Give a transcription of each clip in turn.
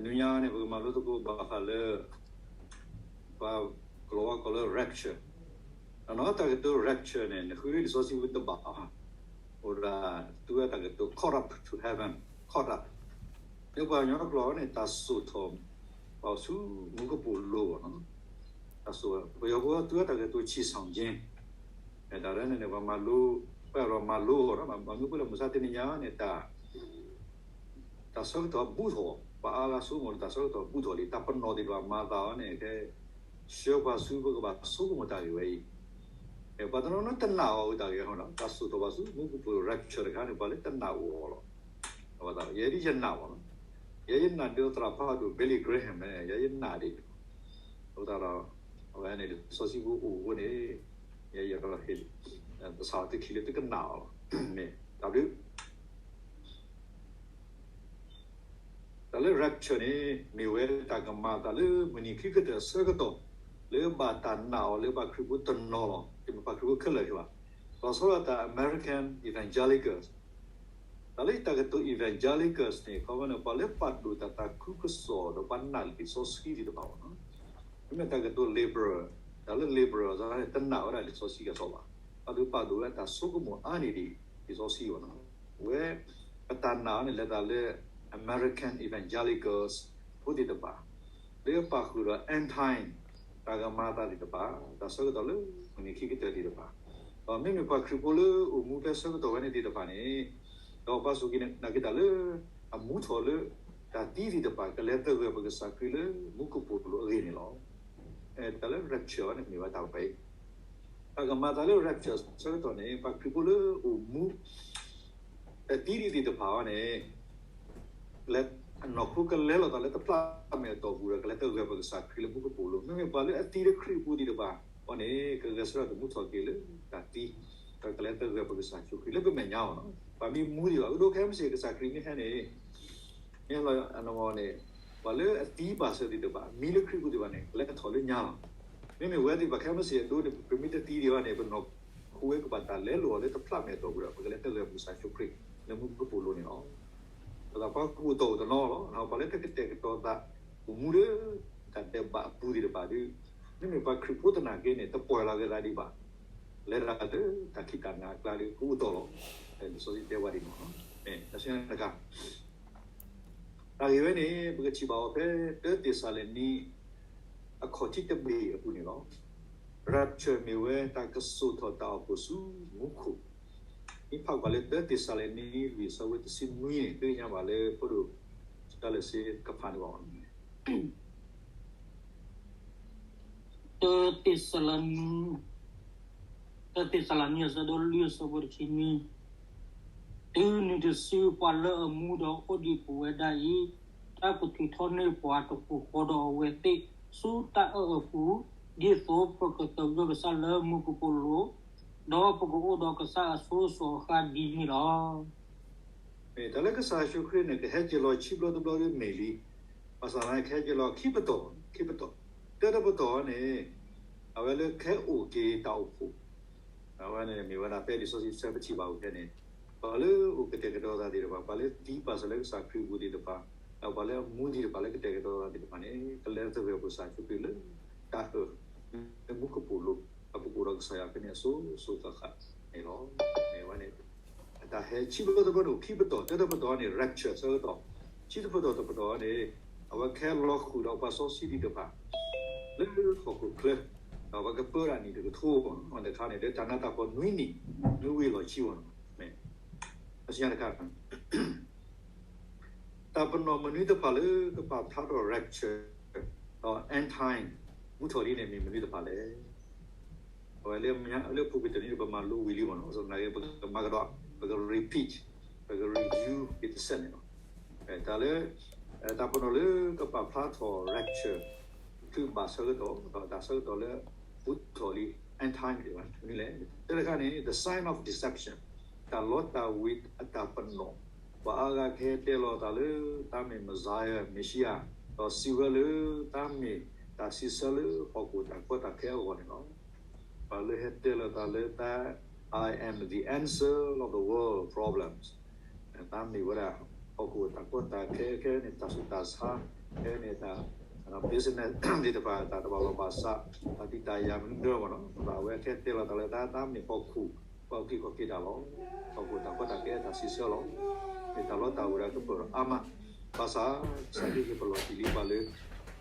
နံၤညါန့ၣ် ပကမၤလိသကိးဘၣ်ဃးလၢ ပှၤကလီၤဝါကိးလၢ rapture. နီၢ်နီၢ်တၢ်ကတိၤ rapture န့ၣ် နဃုလံာ်စီဆှံဖိတဘၣ်ဘၣ်, အိၣ်ဒၣ် သူဝဲတၢ်ကတိၤ caught up to heaven, caught up. လၢပှၤကညီကျိာ်န့ၣ် တၢ်စိာ်ထီၣ်ဘၣ်ဆူမူကပိာ်လိၤအဂီၢ်လီၤ. တၢ်စိာ်, ပယီၤဖိသူဝဲတၢ်ကတိၤ ဆံးဆောင်ခြင်း. တၢ်လၢန့ၣ်န့ၣ် ပှၤမၤလိ, ပှၤမၤလိအဂီၢ်လီၤ. မ့မ့ၢ်လၢမုၢ်ဆါတနံၤညါန့ၣ် တၢ် တၢ်ဆၢကတီၢ်ဘူးထီၣ်, ပှၤအါဂၤဆိကမိၣ်လၢတၢ်ဆၢကတီၢ်ဘူးထီၣ်လံ, တၢ်ပနီၣ်သ့ၣ်တဖၣ်မၤသးအီၤန့ၣ် ကဲ ဆှၢပှၤဆူပကဘၣ်ဆိကမိၣ်တၢ်ဂ့ၢ်ဝဲအံၤ. ပှၤတနီၤနီၤတနာ်အီၤတၢ်ဂ့ၢ်ဟီလီၤ, တၢ်စိာ်ထီၣ်ဘၣ်ဆူမူကပိာ် rapture တခါန့ၣ် ပှၤလၢတနာ်အိၣ်အီၤလီၤ. ယဲဒၣ်ယနာ်အီၤလီၤ. ယဲယနာ်ဒ်သရၣ်ဖးဒိၣ် Billy Graham န့ၣ် ယဲယနာ်ဒ်အံၤ. အဃိသတးဒီး အဝဲန့ၣ် လံာ်စီဆှံဖိအိၣ်အဃိန့ၣ် ယဲယဟ့ၣ် ပစးအီၤတခံလၢသုကနာ်အီၤလီၤ. မ့ၢ်တၢ်ဘျုး တၢ်လၢ rapture န့ၣ် မ့ၢ်ဝဲတၢ်ကမၤအသးလၢမုၢ်နံၤခံကတၢၢ်အဆၢကတီၢ် လၢဘၣ်တၢ်နာ်အီၤလၢပှၤခရံာ်ဖိတနီၤလီၤ. တမ့ၢ်ပှၤခရံာ်ဖိခဲလၢာ်ဘၣ်. လီၤဆီဒၣ်တၢ် American evangelicals, တၢ်လၢတၢ်ကတိၤ evangelicals န့ၣ် ခီဖျိန့ၣ် ပှၤလၢပာ်ဒိၣ်တၢ်သးခုကစီၣ်ဒီးပှၤနာ်လံာ်စီဆှံသ့ၣ်တဖၣ်လီၤ. မ့မ့ၢ်တၢ်ကတိၤ liberal, တၢ်လၢ liberal န့ၣ် တနာ်ဝဲဒၣ်လံာ်စီဆှံကစီၣ်ဘၣ်. ဘၣ်ဆၣ်ပာ်ဒိၣ်ဝဲတၢ်ဆိကမိၣ်အါန့ၢ်ဒံးလံာ်စီဆှံလီၤ. ဝဲ ပတၢ်နာ်အီၤန့ၣ် လဲၤတၢ်လၢ American evangelicals ဖိသ့ၣ်တဖၣ် လၢပာ်ဃုာ်ဒီး end time တၢ်ကမၤအသးသ့ၣ်တဖၣ်, တၢ်ဆၢကတီၢ်လၢမုၢ်နံၤခံကတၢၢ်သ့ၣ်တဖၣ်, ဒီးမ့မ့ၢ်ပှၤခရံာ်ဖိလၢအိၣ်မူဖဲဆၢကတီၢ်ဝဲန့ၣ်သ့ၣ်တဖၣ်န့ၣ်, ဒီးပှၤစူၢ်က့ၤနာ်က့ၤတၢ်လၢ အမူထီၣ်လၢ တၢ်သံသ့ၣ်တဖၣ် ကလဲၤသဂၢၢ်ပကစၢ်ခရံာ်လၢမူကပိာ်လိၤအဂ့ၢ်န့ၣ်လီၤ. တၢ်လၢ rapture န့ၣ်မ့ၢ်ဝဲတၢ်ဝဲအံၤ, တၢ်ကမၤအသးလၢ rapture ဆၢကတီၢ်န့ၣ် ပှၤခရံာ်ဖိလၢအိၣ်မူ တၢ်သံသ့ၣ်တဖၣ်အံၤန့ၣ် အနီၢ်ခိကလဲၤလိာ်သးလၢတဖျးမဲာ်အတီၢ်ပူၤဒီး ကလဲၤသဂၢၢ်ပကစၢ်ခရံာ်လၢမူကပိာ်လိၤ, မ့မ့ၢ်ပှၤလၢအသံလၢခရံာ်အပူၤသ့ၣ်တဖၣ်အံၤန့ၣ် ကဂဲၤဆၢထၢၣ်သမူထီၣ်က့ၤလၢတၢ်သံ, ဒီးကလဲၤသဂၢၢ်ပကစၢ်ခရံာ်လၢပမဲာ်ညါအဂီၢ်လီၤ. ပှၤမ့ၢ်မူသ့ၣ်တဖၣ် အဒိခဲမုၢ်ဆ့ၣ်ကစၢ်ခရံာ်မ့ၢ်ဟဲန့ၣ် မ့ၢ်လီၤအနီၢ်ဂီၢ်န့ၣ် ပှၤလၢအသံဘၣ်ဆၢသ့ၣ်တဖၣ် မံလၢခရံာ်အပူၤသ့ၣ်တဖၣ်န့ၣ် ကလဲၤထီၣ်လၢညါလီၤ. မ့မ့ၢ်ဝဲသ့ၣ်တဖၣ်ခဲမုၢ်ဆ့ၣ်အဒိန့ၣ် ပမ့ၢ်တသံဒံးဘၣ်န့ၣ် ပနီၢ်ခိဝဲကဘၣ်တၢ်လဲလိာ်အီၤလၢတဖျးမဲာ်အတီၢ်ပူၤဒီး ပကလဲၤသဂၢၢ်ပကစၢ်ခရံာ်လၢမူကပိာ်လိၤန့ၣ်လီၤ. ပှၤကအိၣ်တီၢ်အိၣ်တနီၤလီၤ. ပှၤလၢတကတဲာ်ကတီၤသး အိၣ်မူလၢတၢ်ဒဲးဘးအပူၤသ့ၣ်တဖၣ်ဒီး မ့မ့ၢ်ပှၤခရံာ်ဖိသနာ်က့န့ၣ် တပှဲၤလီၤက့ၤသးဒံးဘၣ်, လဲၤတၢ်လၢတၢ်ခံးတၢ်နၤအကျါဒီး ကအိၣ်တီၢ်လီၤ. လံာ်စီဆှံတဲဝဲဒၣ်ဒ်န့ၣ်လီၤ. တၢ်ဂ့ၢ်ဝဲန့ၣ် ပကထံၣ်ဘၣ်အီၤဖဲ တၢသ့းစၤလနံ အခီၣ်ထံးတဘ့ၣ်အပူၤန့ၣ်လီၤ. Rapture မ့ၢ်ဝဲတၢ်ကစိာ်ထီၣ်တၢ်အိၣ်ဖှိၣ်ဆူမူခိၣ်. မ့ၢ်ဖးကွၢ်လၢ တၢသ့းစၤလနံ လွံၢ် အဆၢဖိတဆံနွံန့ၣ် သ့ၣ်ညါဘၣ်လၢ ဖိဒိၣ် တၢ်လၢစ့ကဖးန့ၣ်ဘၣ်အီၤန့ၣ် တၢသ့းစၤလနံ, တၢသ့းစၤလနံ အဆၢဒိၣ်လွံၢ် အဆၢဖိတဆံနွံ, တုၤနုၤတစု ပှၤလၢအမူဒီးအိၣ်ဒံးပဝဲဒၣ်အံၤ, တၢ်ကထုးထီၣ်န့ၢ်ပှၤတပူၤဃီဒီးအဝဲသ့ၣ် ဆူတၢ်အၢၣ်အပူၤ, ဒ်သိးပကသဂၢၢ်ကစၢ်လၢမူကပိာ်လိၤ, ဒီးပကအိၣ်ဒီးကစၢ်အစိၤစိၤအဃၣ်ဒ်န့ၣ်လီၤ. မ့ၢ်တၢ်လၢကစၢ်ယ့ၣ်ၡူးခရံာ်န့ၣ် ကဟဲက့ၤလီၤခံဘျီတဘျီဒ်မ့ၢ်လံ. ဘၣ်ဆၣ်သနာ်က့ ကဟဲက့ၤလီၤခံပတီၢ်, ခံပတီၢ်, တၢတပတီၢ်န့ၣ် အဝဲလၢကဟဲအိၣ်က့ၤတၢ်အိၣ်ဖှိၣ်, အဝဲန့ၣ်မ့ၢ်ဝဲဒၣ်ဖဲလံာ်စီဆှံဆၢပထံၣ်ဘၣ်အံၤဖဲန့ၣ်, ပှၤလၢအိၣ်ကတဲာ်ကတီၤသးသ့ၣ်တဖၣ်, ပှၤလၢသံပာ်စၢၤလၢကစၢ်ခရံာ်အပူၤသ့ၣ်တဖၣ်, ဒီးပှၤလၢအမူသ့ၣ်တဖၣ်လၢကတဲာ်ကတီၤသးသ့ၣ်တဖၣ်န့ၣ် ကလဲၤသဂၢၢ်ပကစၢ်ယ့ၣ်ၡူးခရံာ်လၢ တၢ်အၢၣ် လၢမူကပိာ်လိၤ, အပကအိၣ်ဒီးကစၢ်ယွၤဖဲန့ၣ်အစိၤစိၤဃၣ်ဃၣ်န့ၣ်လီၤ. မ့ၢ်ဝဲန့ၣ် အတၢ်ဟဲခံဘျီတဘျီန့ၣ် ခံပတီၢ်, တၢတပတီၢ်န့ၣ် rapture ဆၢကတီၢ်, ခံတပတီၢ်တပတီၢ်န့ၣ် အဝဲကဟဲလီၤဃုာ်ဒီးပှၤစီဆှံသ့ၣ်တဖၣ် လၢဟီၣ်ခိၣ်ချၢ, ဒီးပကပၢတၢ်နံၣ်တကထိ, တခါန့ၣ် လၢတၢ်နးတၢ်ဖှီၣ်နွံနံၣ်, နွံဝ့ၢ်လီၢ်ခံဝဲန့ၣ်, အဆူညါတခါ တၢ်ပနီၣ်မနုၤတဖၣ်လၢကပာ်ဖျါထီၣ် rapture ဒီး end time မူထီၣ်လံန့ၣ် မ့ၢ်မနုၤတဖၣ်လဲၣ်. အဝဲလၢ လၢဖိကတၢၢ်န့ၣ် ပမၤလိဝံၤလံမ့ၢ်နီၤ, သနာ်က့ ပကမၤကဒီး, ပက repeat, ပက review က့ၤတစဲးန့ၣ်လီၤ. တၢ်လၢ တၢ်ပနီၣ်လၢကပာ်ဖျါထီၣ် rapture ဖုးဘၣ်ဆၢကတီၢ် ဒီးတၢ်ဆၢကတီၢ်လၢ မူထီၣ်လံ end time န့ၣ် မနုၤလဲၣ်. တၢ်တခါန့ၣ် the sign of deception, တၢ်လီတၢ်ဝ့ၤအတၢ်ပနီၣ်, ပှၤအါဂၤကဟဲတဲလီၤသးလၢ တၢ်မ့ၢ် Messiah, Messiah, ဒီးစံးဝဲလၢ တၢ်မ့ၢ်တၢ်စံးဆၢလၢဟီၣ်ခိၣ်တၢ်ကီတၢ်ခဲအဂီၢ်န့ၣ်လီၤ. ပှၤလၢဟဲတဲလီၤသးလၢတၢ် I am the answer of the world problems, တၢ်မ့ၢ်ဝဲဒၣ် ဟီၣ်ခိၣ်တၢ်ကီတၢ်ခဲခဲန့ၣ် တၢ်ဆူးတၢ်ဆါ ဖဲန့ၣ်တၢ် business သ့ၣ်တဖၣ် တၢ်တဘၣ်လီၢ်ဘၣ်စး တၢ်ဒုးတၢ်ယၤမနုၤမ့ၢ်နီၤ ဘၣ်ဝဲခဲတဲလီၤတၢ်လၢတၢ်တၢ်မ့ၢ်ဟီၣ်ခိၣ် ပှၤအုၣ်က့ၤခီၣ်က့ၤတၢ်လီၤ. ဟီၣ်ခိၣ်တၢ်ကီတၢ်ခဲတၢ်စံးဆၢလီၤ. မ့ၢ်တၢ်လီတၢ်ဝဲဒၣ်ကပၢၢ်ဒီးအါမး ဘၣ်ဆၣ် ကစၢ်ခရံာ်ဟ့ၣ်ပလီၢ်တံၢ်လံပှၤလၢ